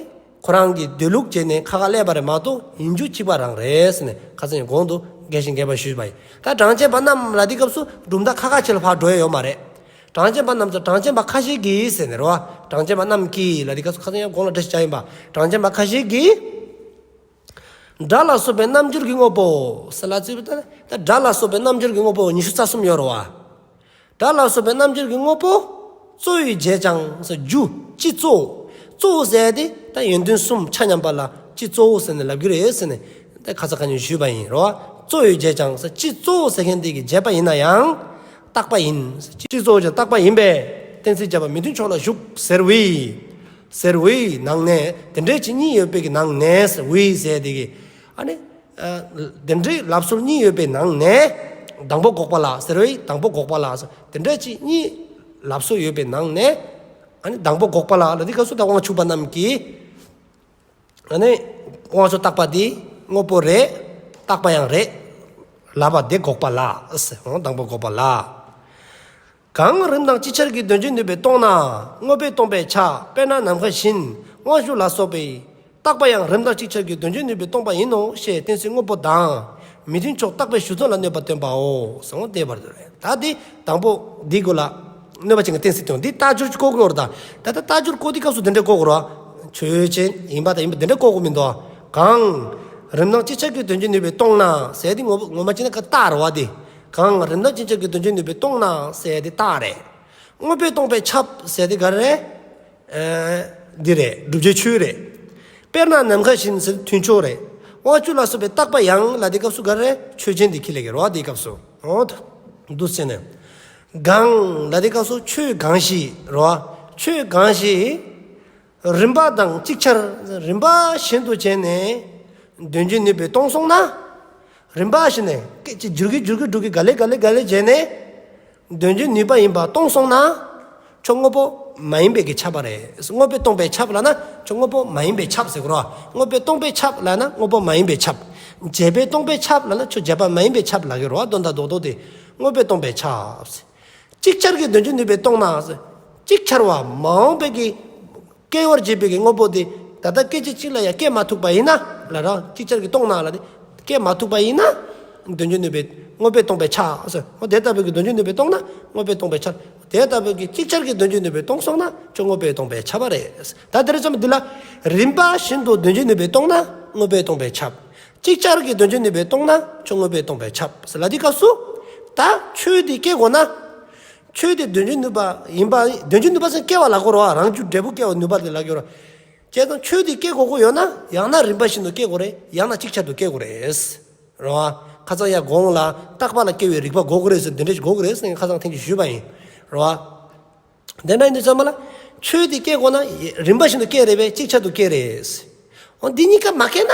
ཁོ་རང་གི་སྡོད་ལུགས་བྱས་ནས་ཁ་ཁ་སླེབས་པ་རེད་མ་གཏོགས་ཡིན་རྒྱུ་གཅིག་པ་རང་རེད་ཟེར་ནས་ཁ་སང་གོང་དུ་རྒྱས་ཤིང་རྒྱས་པར་ཞུས་པ་ཡིན། ད་གྲངས་ཅན་པ་རྣམས་ལ་འདི་སྐབས་སུ་གྲུབ་མཐའ་ཁ་ཁ་ཕྱེ་ལ་ཕར་འགྲོ་ཡ་ཡོད་མ་རེད། གྲངས་ཅན་པ་རྣམས་ཚོ་གྲངས་ཅན་པ་ཁ་ཤས་ཀྱིས་ཟེར་ནས་རེད་བ། གྲངས་ཅན་པ་རྣམས་ཀྱིས་ལ་འདི་སྐབས་སུ་ཁ་སང་ཡང་གོང་ལ་འགྲེལ་བཤད་བྱ་ཡིན་པ། གྲངས་ཅན་པ་ཁ་ཤས་ཀྱིས། སྒྲ་ལ་སོགས་པའི་རྣམ་འགྱུར་གྱི་དངོས་པོ། ཟེར་ལ་ཚིག་ད་ད་སྒྲ་ལ་སོགས་པའི་རྣམ་འགྱུར་གྱི་དངོས་པོ་ཉི་ཤུ་རྩ་གསུམ་ཡོད་རེད་བ། སྒྲ་ལ་སོགས་པའི་རྣམ་འགྱུར་གྱི་དངོས་པོ། གཙོ་བོས་བྱས་ཀྱང་ཟེར་རྒྱུ་སྤྱི་གཙོ། གཙོ་བོ་ཟེར་ཡ་དེ་ད་ཡོན་ཏན་གསུམ་ཆ་མཉམ་པ་ལ་སྤྱི་གཙོ་བོ་ཟེར་ནས་ལབ་ཀྱི་རེད་ཟེར་ནས་ད་ཁ་ས་ཁ་ཉིན་ཞུས་པ་ཡིན་རོ། གཙོ་བོས་བྱས་ཀྱང་ཟེར་སྤྱི་གཙོ་བོ་ཟེར་མཁན་དེ་གིས་བྱས་པ་ཡིན་ན་ཡང་རྟག་པ་ཡིན། སྤྱི་གཙོ་བོ་ཀྱང་རྟག་པ་ཡིན་པས་གཏན་ཚིགས་བྱས་པ་མི་མཐུན་ཕྱོགས་ལ་ཞུགས་ཟེར་བས། ཟེར་བའི་ནང་ནས་དེ་འདྲའི་ཅིག་གཉིས་ཡོད་པའི་གི་ནང་ནས་ཟེར་བའི་ཟེར་དེ་གི་ཨ་ནི། དེ་འདྲའི་ལབ་སྲོལ་གཉིས་ཡོད་པའི་ནང་ནས་དང་པོ་འགོག་པ་ལ་ཟེར་བའི་དང་པོ་འགོག་པ་ལ་ཟེར་དེ་འདྲའི་ཅིག་གཉིས་ལབ་སྲོལ་ཡོད་པའི་ནང་ནས་ཨ་ནི་དང་པོ་འགོག་པ་ལ་ལ་འདི་སྐབས་སུ་ད་དབང་ཕྱུག་པ་རྣམས་ཀྱིས་ཨ་ནི་དབང་ཕྱུག་རྟག་པ་འདི་དངོས་པོ་རེད། རྟག་པ་ཡང་རེད། ལབ་པ་དེ་འགོག་པ་ལ་ཟེར་དང་པོ་འགོག་པ་ལ། གང་རིམ་དང་ཅིག་ཆར་གྱིས་དོན་བྱེད་ནུས་པས་སྟོང་ན་དངོས་པོས་སྟོང་པས་ཁྱབ། དཔེར་ན་ནམ་མཁའ་བཞིན་དབང་ཕྱུག་ལ་སོགས་པའི་རྟག་པ་ཡང་རིམ་དང་ཅིག་ཆར་གྱིས་དོན་བྱེད་ནུས་པས་སྟོང་པ་ཡིན་ནོ་ཞེས་གཏན་ཚིགས་དངོས་པོ་དང་མི་མཐུན་ཕྱོགས་རྟག་པའི་གཞུང་དོན་ལ་གནོད་པ་སྟོན་པའོ། ཟེར་བ་དེ་བར་དུ་རེད། ད་འདི་དང་པོ་འདི་གོ་ལ་གནོད་པ་ཅན་གྱི་གཏན་ཚིགས་དང་འདི་རྟགས་སྦྱོར་གྱི་བཀོད་དགོས་རེད། ད་ད་ལྟ་རྟགས་སྦྱོར་བཀོད་དེ་སྐབས་སུ་དེ་འདྲ་བཀོད་དགོས་རེད། ཆོས་ཅན་ཡིན་པ་དང་ཡིན་པ་དེ་འདྲ་བཀོད་དགོས་མི་འདུག་གང་རིམ་དང་ཅིག་ཆར་གྱིས་དོན་བྱེད་ནུས་པས་སྟོང་ན་ཟེར་དེ་ངོ་ངོ་མ་ཅི་ན་ཀ་རྟགས་རེད་བ་དེ། གང་རིམ་དང་ཅིག་ཆར་གྱིས་དོན་བྱེད་ནུས་པས་སྟོང་ན་ཟེར་དེ་རྟགས་རེད། དངོས་པོས་སྟོང་པས་ཁྱབ་ཟེར་དེ་ག་རེ་རེད། ཨེ། འདི་རེད། བསྒྲུབ་བྱའི་ཆོས་རེད། དཔེར་ན་ནམ་མཁའ་བཞིན་ཟེར་མཐུན་ཕྱོགས་རེད། དབང་ཕྱུག་ལ་སོགས་པའི་རྟག་པ་ཡང་ལ་དེ་སྐབས་སུ་ག་རེ་རེད། ཆོས་ཅན་དེ་ཁྱེར་ལེ་གི་རོ་དེ་སྐབས་སུ། འོ་ད་འདུག་ཟེར་ནས། གང་ལ་དེ་སྐབས་སུ་ཆོས་གང་ཞིག་རོ། ཆོས་གང་ཞིག་རིམ་པ་དང་ཅིག་ཆར་རིམ་པ་བཞིན་དུ་བྱས་ནས་དོན་བྱེད་ནུས་པས་སྟོང་སོང་ན། རིམ་པ་བཞིན་ནས་སྐད་ཅིག་འགྱུར་གི་འགྱུར་གི་འགྱུར་གི་ག་ལེ་ག་ལེ་ག་ལེ་བྱས་ནས་དོན་བྱེད་ནུས་པ་ཡིན་པ་སྟོང་སོང་ན། ཁྱོད་དངོས་པོ་མ་ཡིན་པའི་གི་ཁྱབ་པ་རེད། དངོས་པོས་སྟོང་པས་ཁྱབ་ལབ་ན་ཁྱོད་དངོས་པོ་མ་ཡིན་པས་ཁྱབ་ཟེར་གོ་རོ། དངོས་པོས་སྟོང་པས་ཁྱབ་ལབ་ན་དངོས་པོ་མ་ཡིན་པས་ཁྱབ། བྱས་པས་སྟོང་པས་ཁྱབ་ལབ་ན་ཁྱོད་བྱས་པ་མ་ཡིན་པས་ཁྱབ་ལབ་གི་རོ། དོན་དག་རྡོག་རྡོག་དེ་དངོས་པོས་སྟོང་པས་ཁྱབ། ཅིག་ཆར་གྱིས་དོན་བྱེད་ནུས་པས་སྟོང་ན། ཅིག་ཆར་བ་མ་འོངས་པའི་གི་སྐྱེ་བར་བྱེད་པའི་གི་དངོས་པོ་དེ་ད་ལྟ་སྐད་ཅིག་གཅིག་ལ་ཡང་སྐྱེ་མ་ཐུབ་པ་ཡིན་ན་ལ་ར། ཅིག་ཆར་གྱིས་སྟོང་ན་ལ་དེ་སྐྱེ་མ་ཐུབ་པ་ཡིན་ན། དོན་བྱེད་ནུས་པས་དངོས་པོས་སྟོང་པས་ཁྱབ་ཟེར། འོ་དེ་ལྟ་བུའི་གི་དོན་བྱེད་ནུས་པས་སྟོང་ན་དངོས་པོས་སྟོང་པས་ཁྱབ། དེ་ལྟ་བུའི་གི་ཅིག་ཆར་གྱིས་དོན་བྱེད་ནུས་པས་སྟོང་སོང་ན་ཁྱོད་དངོས་པོས་སྟོང་པས་ཁྱབ་པ་རེད། ད་དེ་རེད་ཙམ་འདི་ལ་རིམ་པ་བཞིན་དུ་དོན་བྱེད་ནུས་པས་སྟོང་ན་དངོས་པོས་སྟོང་པས་ཁྱབ། ཅིག་ཆར་གྱིས་དོན་བྱེད་ནུས་པས་སྟོང་ན་ཁྱོད་དངོས་པོས་སྟོང་པས་ཁྱབ་ཟེར་ལ་དེ་སྐབས་སུ། ད་ཆོས་དེ་སྐྱེ་དགོས་ན། ཆོས་དེ་དོན་བྱེད་ནུས་པ་ཡིན་པ། དོན་བྱེད་ནུས་པ་ཟེར་སྐྱེ་བ་ལ་གོ་རོ། རང་རྒྱུ་འབྲས་བུ་སྐྱེ་བ་ནུས་པ་དེ་ལ་གོ་རོ། བྱས་ཙང་ཆོས་དེ་སྐྱེ་དགོས་ཀྱི་ཡོད་ན་ཡང་ན་རིམ་པ་བཞིན་དུ་སྐྱེ་དགོས་རེད། ཡང་ན་ཅིག་ཆར་དུ་སྐྱེ་དགོས་རེད། རོ། ཁ་སང་ཡ་གོང་ལ་རྟག་པ་ལ་སྐྱེ་བའི་རིགས་པ་དགོས་ཀྱི་རེད་ཟེར་འདི་འདྲ་ཞིག་དགོས་ཀྱི་རེད་ཟེར་ཁ་སང་ཐེངས་ཅིག་ཞུས་པ་ཡིན། རོ། དེ་འདྲ་ཡིན་དུས་ཙམ་པ་ལ་ཆོས་དེ་སྐྱེ་དགོས་ན་རིམ་པ་བཞིན་དུ་སྐྱེ་རེད་པས། ཅིག་ཆར་དུ་སྐྱེ་རེད། འོ་འདི་གཉིས་ཀ་མ་སྐྱེ་ན།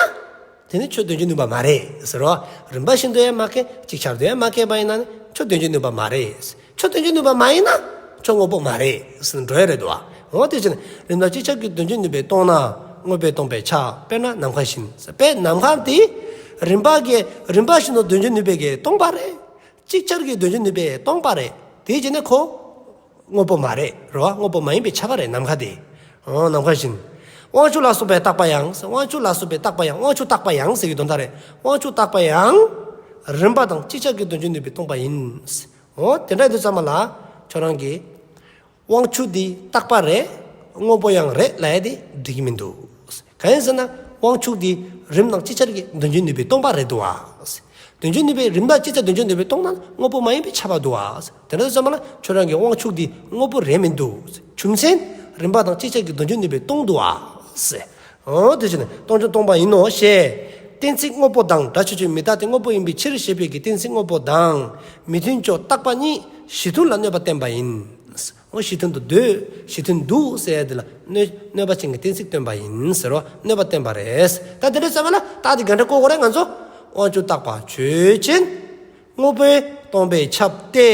དེ་ནི་ཆོས་དོན་བྱེད་ནུས་པ་མ་རེད་ཟེར་རོ། རིམ་པ་བཞིན་དུ་ཡང་མ་སྐྱེ། ཅིག་ཆར་དུ་ཡང་མ་སྐྱེ་བ་ཡིན་ན་ནི་ཆོས་དོན་བྱེད་ནུས་པ་མ་རེད། ཆོས་དོན་བྱེད་ནུས་པ་མ་ཡིན་ན་ཆོས་དངོས་པོ་མ་རེད་ཟེར་འགྲོ་ཡ་རེད་དོ། འོ་དེ་བྱས་ན་རིམ་དང་ཅིག་ཆར་གྱིས་དོན་བྱེད་ནུས་པས་སྟོང་ན་དངོས་པོས་སྟོང་པས་ཁྱབ། དཔེར་ན་ནམ་མཁའ་བཞིན། དཔེ་ནམ་མཁའ་དེ་རིམ་པ་གི་རིམ་པ་བཞིན་དུ་དོན་བྱེད་ནུས་པས་གི་སྟོང་པ་རེད། ཅིག་ཆར་གྱིས་དོན་བྱེད་ནུས་པས་སྟོང་པ་རེད། དེ་བྱས་ནས་ཁོ་དངོས་པོ་མ་རེད་རོ། དངོས་པོ་མ་ཡིན་པས་ཁྱབ་པ་རེད་ནམ་མཁའ་དེ། འོ་ནམ་མཁའ་བཞིན། དབང་ཕྱུག་ལ་སོགས་པའི་རྟག་པ་ཡང་། དབང་ཕྱུག་ལ་སོགས་པའི་རྟག་པ་ཡང་། དབང་ཕྱུག་རྟག་པ་ཡང་ཟེར་གྱི་དོན་དག་རེད། དབང་ཕྱུག་རྟག་པ་ཡང་རིམ་པ་དང་ཅིག་ཆར་གྱིས་དོན་བྱེད་ནུས་པས་སྟོང་པ་ཡིན། འོ་དེ་འདྲ་ཡིན་དུས་ཙམ་པ་ལ་ཁྱོད་རང་གིས་དབང་ཕྱུག་འདི་རྟག་པ་རེད། དངོས་པོ་ཡང་རེད་ལབ་ཡ་དེ་འགྲིག་གི་མི་འདུག་གང་ཡིན་ཟེར་ན་དབང་ཕྱུག་འདི་རིམ་དང་ཅིག་ཆར་གྱིས་དོན་བྱེད་ནུས་པས་སྟོང་པ་རེད་འདུག་བ། དོན་བྱེད་ནུས་པས་རིམ་དང་ཅིག་ཆར་དོན་བྱེད་ནུས་པས་སྟོང་ན་དངོས་པོ་མ་ཡིན་པས་ཁྱབ་པ་འདུག་བ། དེ་འདྲ་ཙམ་ལ་ཁྱོད་རང་གི་དབང་ཕྱུག་འདི་དངོས་པོ་རེད་མི་འདུག་རྒྱུ་མཚན་རིམ་པ་དང་ཅིག་ཆར་གྱིས་དོན་བྱེད་ནུས་པས་སྟོང་འདུག་བ། འོ་དེ་བྱས་ནས་སྟོང་ཆ་སྟོང་པ་ཡིན་ནོ་ཞེས། གཏན་ཚིགས་དངོས་པོ་དང་སྒྲ་ཆོས་ཅན་མི་རྟག་སྟེ་དངོས་པོ་ཡིན་པའི་ཕྱིར་ཞེས་པའི་གི་གཏན་ཚིགས་དངོས་པོ་དང་མི་མཐུན་ཕྱོགས་རྟག་པ་གཉིས་གཞི་མཐུན་ལ་གནོད་པ་བསྟན་པ་ཡིན། འོ་གཞི་མཐུན་དུ་འདོད། གཞི་མཐུན་འདུག་ཟེར་ཡ་དེ་ལ་གནོད་གནོད་པ་ཅན་གྱི་གཏན་ཚིགས་སྟོན་པ་ཡིན་ཟེར་རོ། གནོད་པ་བསྟན་པ་རེད། ད་དེ་འདྲ་ཙམ་ལ་རྟགས་དེ་ག་འདྲ་བཀོད་དགོས་རེད་ང་ཚོ། དབང་ཕྱུག་རྟག་པ་ཆོས་ཅན། དངོས་པོས་སྟོང་པས་ཁྱབ་སྟེ།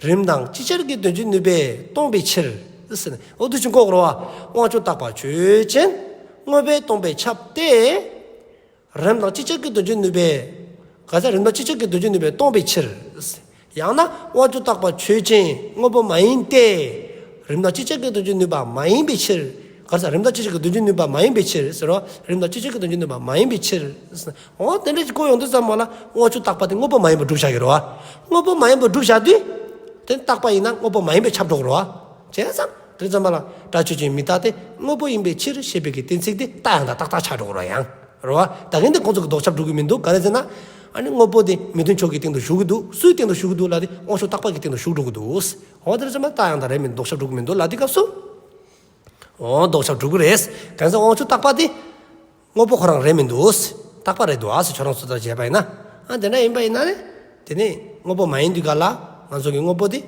རིམ་དང་ཅིག་ཆར་གྱིས་དོན་བྱེད་ནུས་པས་སྟོང་པའི་ཕྱིར། ཟེར་ནས་འོ་དེ་བཞིན་བཀོད་དགོས་རེད་བ། དབང་ཕྱུག་རྟག་པ་ཆོས་ཅན། དངོས་པོས་སྟོང་པས་ཁྱབ་སྟེ། རིམ་དང་ཅིག་ཆར་གྱིས་དོན་བྱེད་ནུས་པས། ག་ས་རིམ་དང་ཅིག་ཆར་གྱིས་དོན་བྱེད་ནུས་པས་སྟོང་པའི་ཕྱིར། ཡང་ན་དབང་ཕྱུག་རྟག་པ་ཆོས་ཅན་དངོས་པོ་མ་ཡིན་ཏེ། རིམ་དང་ཅིག་ཆར་གྱིས་དོན་བྱེད་ནུས་པ་མ་ཡིན་པའི་ཕྱིར། ག་རེ་ཟེར། རིམ་དང་སྤྱི་ཆོས་ཀྱི་དོན་སྤྱིའི་ནུས་པ་མ་ཡིན་པའི་ཕྱིར་ཟེར་རོ། རིམ་དང་སྤྱི་ཆོས་ཀྱི་དོན་སྤྱིའི་ནུས་པ་མ་ཡིན་པའི་ཕྱིར། འོ་དེ་འདྲ་ཅིག་གོ་ཡོང་དུས་ཙམ་པ་ལ་དབང་ཕྱུག་རྟག་པ་དེ་དངོས་པོ་མ་ཡིན་པར་སྒྲུབ་བཞག་གི་རེད་བ། དངོས་པོ་མ་ཡིན་པར་སྒྲུབ་བཞག་དུས། དེ་རྟག་པ་ཡིན་ན་དངོས་པོ་མ་ཡིན་པས་ཁྱབ་འགྲོ་གི་རེད་བ། བྱས་ཙང་དེ་ཙམ་པ་ལ་སྒྲ་ཆོས་ཅན་མི་རྟག་སྟེ་དངོས་པོ་ཡིན་པའི་ཕྱིར་ཞེས་པའི་གི་གཏན་ཚིགས་དེ་རྟགས་ཡང་དག་རྟག་རྟགས་ཆགས་འགྲོ་གི་རེད་ཡང་། རེད་བ། ད་གིན་དེ་ཁོང་ཚོ་གི་ལྡོག་ཁྱབ་འགྲོ་གི་མི་འདུག་ག་རེ་ཟེར་ན། ཨ་ནི་དངོས་པོ་དེ་མི་མཐུན་ཕྱོགས་ཀྱི་སྟེང་དུ་ཞུགས་ཀྱི་འདུག་སུའི་སྟེང་དུ་ཞུགས་ཀྱི་འདུག་ལབ་དུས་དབང་ཕྱུག་རྟག་པ་གི་སྟེང་དུ་ཞུགས་འགྲོ་གི་འདུག་འོ་དེ་ཙམ་པ་རྟགས་ཡང་དག་རེད་མི་འདུག་ལྡོག་ཁྱབ་འགྲོ་གི་མི་འདུག་ལབ་དུས་སྐབས་སུ། འོ་ལྡོག་ཁྱབ་འགྲོ་གི་རེད། གང་ཟེར་དབང་ཕྱུག་རྟག་པ་དེ་དངོས་པོ་ཁོ་རང་རེད་མི་འདུག་རྟག་པ་རེད་འདུག་ཨ་ཟེར་ཁྱོད་རང་ཚོ་ལྟར་བྱས་པ་ཡིན་ན། ཨ་དེ་འདྲ་ཡིན་པ་ཡིན་ན་ནི། དེ་ནི་དངོས་པོ་མ་ཡིན་དུས་ག་ལ་ང་ཚོ་གི་དངོས་པོ་དེ།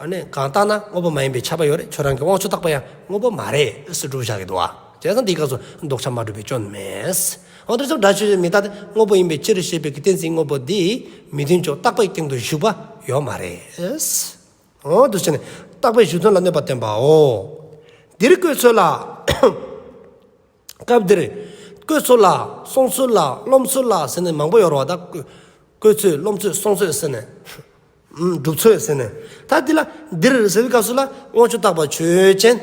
ཨ་ནི་གང་ལྟར་ན་དངོས་པོ་མ་ཡིན་པས་ཁྱབ་པ་ཡོད་རེད། ཁྱོད་རང་གི་དབང་ཕྱུག་རྟག་པ་ཡང་དངོས་པོ་མ་རེད་ཟེར་སྒྲུབ་བཞག་གི་འདུག་ཨ། བྱས་ཙང་འདིའི་སྐབས་སུ་ལྡོག་ཁྱབ་མ་གྲུབ་པའི་སྐྱོན་མེད། འོ་དེ་ཙམ་སྒྲ་ཆོས་ཅན་མི་རྟག་སྟེ་དངོས་པོ་ཡིན་པའི་ཕྱིར་ཞེས་པའི་གི་གཏན་ཚིགས་དངོས་པོ་འདི་མི་མཐུན་ཕྱོགས་རྟག་པའི་སྟེང་དུ་ཞུགས་པ་ཡོད་མ་རེད། འོ་འདུག་བྱས་ནས་རྟག་པའི་གཞི་མཐུན་ལ་གནོད་པ་བསྟན་པའོ། འདིར་བཀོད་ཚོད་ལ། སྐབས་འདིར་བཀོད་ཚོད་ལ། སོང་ཚོད་ལ། རློམ་ཚོད་ལ་ཟེར་ནས་མང་པོ་ཡོད་རེད་བ། ད་བཀོད་ཚོད། རློམ་ཚོད། སོང་ཚོད་ཟེར་ནས། ཨུམ། སྒྲུབ་ཚོད་ཟེར་ནས། ད་འདི་ལ་འདིར་ཟེར་བའི་སྐབས་སུ་ལ་དབང་ཕྱུག་རྟག་པ་ཆོས་ཅན།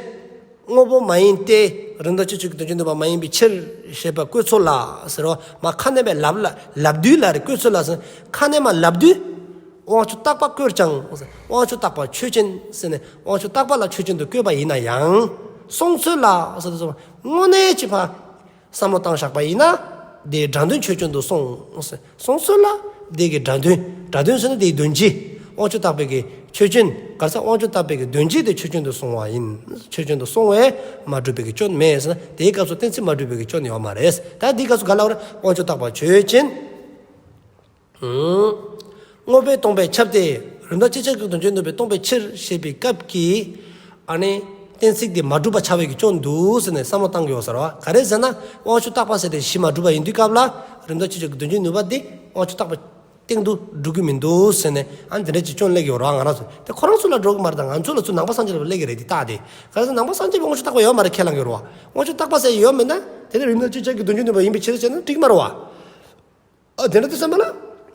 དངོས་པོ་མ་ཡིན་ཏེ། རིམ་དང་སྤྱི་ཆོས་ཀྱི་དོན་སྤྱིའི་ནུས་པ་མ་ཡིན་པའི་ཕྱིར་ཞེས་པ་བཀོད་ཚོད་ལ་ཟེར་རོ། མ་ཁ་ནས་མ་ལབ་ལ་ལབ་དུས་ལ་རེད། བཀོད་ཚོད་ལ་ཟེར། ཁ་ནས་མ་ལབ་དུས། དབང་ཕྱུག་རྟག་པ་བཀོད་ཀྱང་། དབང་ཕྱུག་རྟག་པ་ཆོས་ཅན་ཟེར་ནས་དབང་ཕྱུག་རྟག་པ་ལ་ཆོས་ཅན་དུ་བཀོད་པ་ཡིན་ན་ཡང་། སོང་ཚོད་ལ་ཟེར་དུས་དངོས་གནས་ཅིག་ཕར་བསམ་བློ་བཏང་བཞག་པ་ཡིན་ན། དེའི་སྒྲ་དོན་ཆོས་ཅན་དུ་སོང་། སོང་ཚོད་ལ་དེ་གི་སྒྲ་དོན། སྒྲ་དོན་ཟེར་ན་དེའི་དོན་སྤྱི། དབང་ཕྱུག་རྟག་པའི་གི་ཆོས་ཅན། ག་རེ་ཟེར། དབང་ཕྱུག་རྟག་པའི་གི་དོན་སྤྱི་དེ་ཆོས་ཅན་དུ་སོང་བ་ཡིན། ཆོས་ཅན་དུ་སོང་བས་མ་གྲུབ་པའི་གི་སྐྱོན་མེད་ཟེར་ན། དེའི་སྐབས་སུ་གཏན་ཚིགས་མ་གྲུབ་པའི་གི་སྐྱོན་ཡོད་མ་རེད། ད་དེའི་སྐབས་སུ་ག་ལབ་རེད། དབང་ཕྱུག་རྟག་པ་ཆོས་ཅན། ཨུམ། དངོས་པོས་སྟོང་པས་ཁྱབ་སྟེ། རིམ་དང་སྤྱི་ཆོས་ཀྱི་དོན་སྤྱིའི་ནུས་པས་སྟོང་པའི་ཕྱིར་ཞེས་པའི་སྐབས་ཀྱི། ཨ་ནི། གཏན་ཚིགས་དེ་མ་གྲུབ་པ་ཆགས་པའི་གི་སྐྱོན་འདུག་ཟེར་ནས་བསམ་བློ་བཏང་གི་ཡོད་ས་རེད་བ། ག་རེ་ཟེར་ན། དབང་ཕྱུག་རྟག་པ་ཟེར་དེ་གཞི་མ་གྲུབ་པ་ཡིན་དུས་སྐབས་ལ། རིམ་དང་སྤྱི་ཆོས་ཀྱི་དོན་སྤྱིའི་ནུས་པ་དེ་དབང་ཕྱུག་རྟག་པ་སྟེང་དུ་འགྲོ་གི་མི་འདུག་ཟེར་ནས། ཨ་ནི་དེ་འདྲ་ཅིག་སྐྱོན་སླེབས་ཡོད་རེད་བ། ང་རང་ཚོ་དེ་ཁོ་རང་ཚོ་ལ་འགྲོ་གི་མ་རེད། ད་ང་ཚོ་ལ་ཚུར་ནང་པ་སངས་རྒྱས་པ་སླེབས་ཀྱི་རེད། དེ་རྟགས་དེ། ག་རེ་ཟེར། ནང་པ་སངས་རྒྱས་པའི་དབང་ཕྱུག་རྟག་པ་ཡོད་མ་རེད། ཁས་བླངས་ཀྱི་རེད་བ། དབང་ཕྱུག་རྟག་པ་ཟེར་ཡོད་མེད་ན། དེ་ནི་རིམ་དང་སྤྱི་ཆོས་ཀྱི་དོན་སྤྱིའི་ནུས་པ་ཡིན་པའི་ཕྱིར་བྱས་ན་འགྲིག་མ་རེད་བ། ཨ་དེ་འདྲ་དུས་ཙམ་པ་ལ།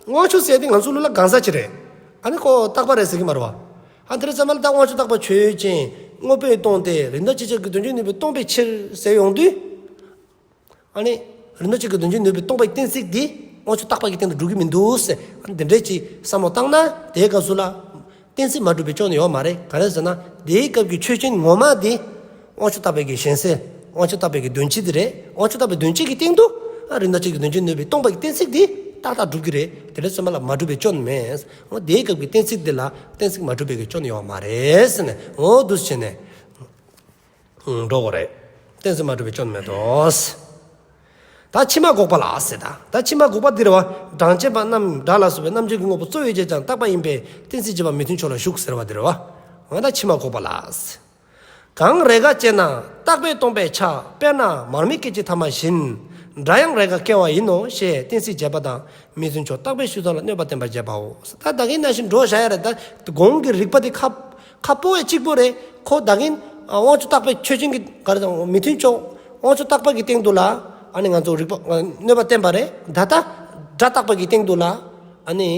དབང་ཕྱུག་ཟེར་དེ་ང་ཚོ་ལུགས་ལ་གང་ཟག་ཅིག་རེད། ཨ་ནི་ཁོ་རྟག་པ་རེད་ཟེར་གྱི་མ་རེད་བ། ཨ་དེ་འདྲ་ཙམ་པ་ལ་ད་དབང་ཕྱུག་རྟག་པ་ཆོས་ཅན། དངོས་པོས་སྟོང་སྟེ། རིམ་དང་སྤྱི་ཆོས་ཀྱི་དོན་སྤྱིའི་ནུས་པས་སྟོང་པའི་ཕྱིར་ཟེར་ཡོང་དུས། ཨ་ནི། རིམ་དང་སྤྱི་ཆོས་ཀྱི་དོན་སྤྱིའི་ནུས་པས་སྟོང་པའི་གཏན་ཚིགས་འདི། དབང་ཕྱུག་རྟག་པ་གི་སྟེང་དུ་འགྲོ་གི་མི་འདུག་ཟེར། ཨ་ནི་དེ་འདྲ་ཅིག་བསམ་བློ་བཏང་ན། དེའི་སྐབས་སུ་ལ། གཏན་ཚིགས་མ་གྲུབ་པའི་སྐྱོན་ཡོད་མ་རེད། ག་རེ་ཟེར་ན། དེའི་སྐབས་ཀྱི་ཆོས་ཅན་ངོ་མ་དེ། དབང་ཕྱུག་རྟག་པའི་གི་གཞན་སེལ། དབང་ཕྱུག་རྟག་པའི་གི་དོན་སྤྱི་དེ་རེད། དབང་ཕྱུག་རྟག་པའི་དོན་སྤྱི་གི་སྟེང་དུ། ཨ་རིམ་དང་སྤྱི་ཆོས་ཀྱི་དོན་སྤྱིའི་ནུས་པས་སྟོང་པ་གི་གཏན་ཚིགས་དེ་ཏག་ཏག་འགྲུབ་ཀྱི་རེད། དེ་འདྲ་ཙམ་པ་ལ་མ་གྲུབ་པའི་སྐྱོན་མེད། འོ་དེའི་སྐབས་ཀྱི་གཏན་ཚིགས་དེ་ལ་གཏན་ཚིགས་མ་གྲུབ་པའི་གི་སྐྱོན་ཡོད་མ་རེད་ཟེར་ནས། འོ་འདུག་སེ་བྱས་ནས། ཨང་། འགྲོ་དགོས་རེད། གཏན་ཚིགས་མ་གྲུབ་པའི་སྐྱོན་མེད་དོ། ད་ཕྱི་མ་འགོག་པ་ལ་ཟེར། ད་ད་ཕྱི་མ་འགོག་པ་འདི་རེད་བ། གྲངས་ཅན་པ་རྣམས་སྒྲ་ལ་སོགས་པའི་རྣམ་འགྱུར་གྱི་དངོས་པོ་གཙོ་བོས་བྱས་ཀྱང་རྟག་པ་ཡིན་པས་གཏན་ཚིགས་བྱས་པ་མི་མཐུན་ཕྱོགས་ལ་ཞུགས་ཟེར་བ་འདི་རེད་བ། འོ་ད་ཕྱི་མ་འགོག་པ་ལ་ཟེར། གང་རེས་འགའ་དཔྱད་ན་རྟག་པས་སྟོང་པས་ཁྱབ། དཔེར་ན་མར་མེ་སྐད་ཅིག་ཐ་མ་བཞིན། སྒྲ་ཡང་རེས་འགའ་སྐྱེ་བ་ཡིན་ནོ་ཞེས་གཏན་ཚིགས་བྱས་པ་དང་། མི་མཐུན་ཕྱོགས་རྟག་པའི་ཤུགས་ཙམ་ལ་གནོད་པ་བསྟན་པར་བྱེད་པའོ། ད་ད་གིན་ནང་བཞིན་འགྲོ་བཞག་ཡ་རེད། ད་གོང་གི་རིགས་པ་དེ་ཁ་ཁ་སྤོ་བས་གཅིག་པོ་རེད། ཁོ་ད་གིན་དབང་ཕྱུག་རྟག་པའི་ཆོས་ཅན་གྱི་ག་རེ་དང་མི་མཐུན་ཕྱོགས། དབང་ཕྱུག་རྟག་པ་གི་སྟེང་དུ་ལ་ཨ་ནི་ང་ཚོ་རིགས་པ་གནོད་པ་བསྟན་པ་རེད། ད་ལྟ་སྒྲ་རྟག་པ་གི་སྟེང་དུ་ལ་ཨ་ནི་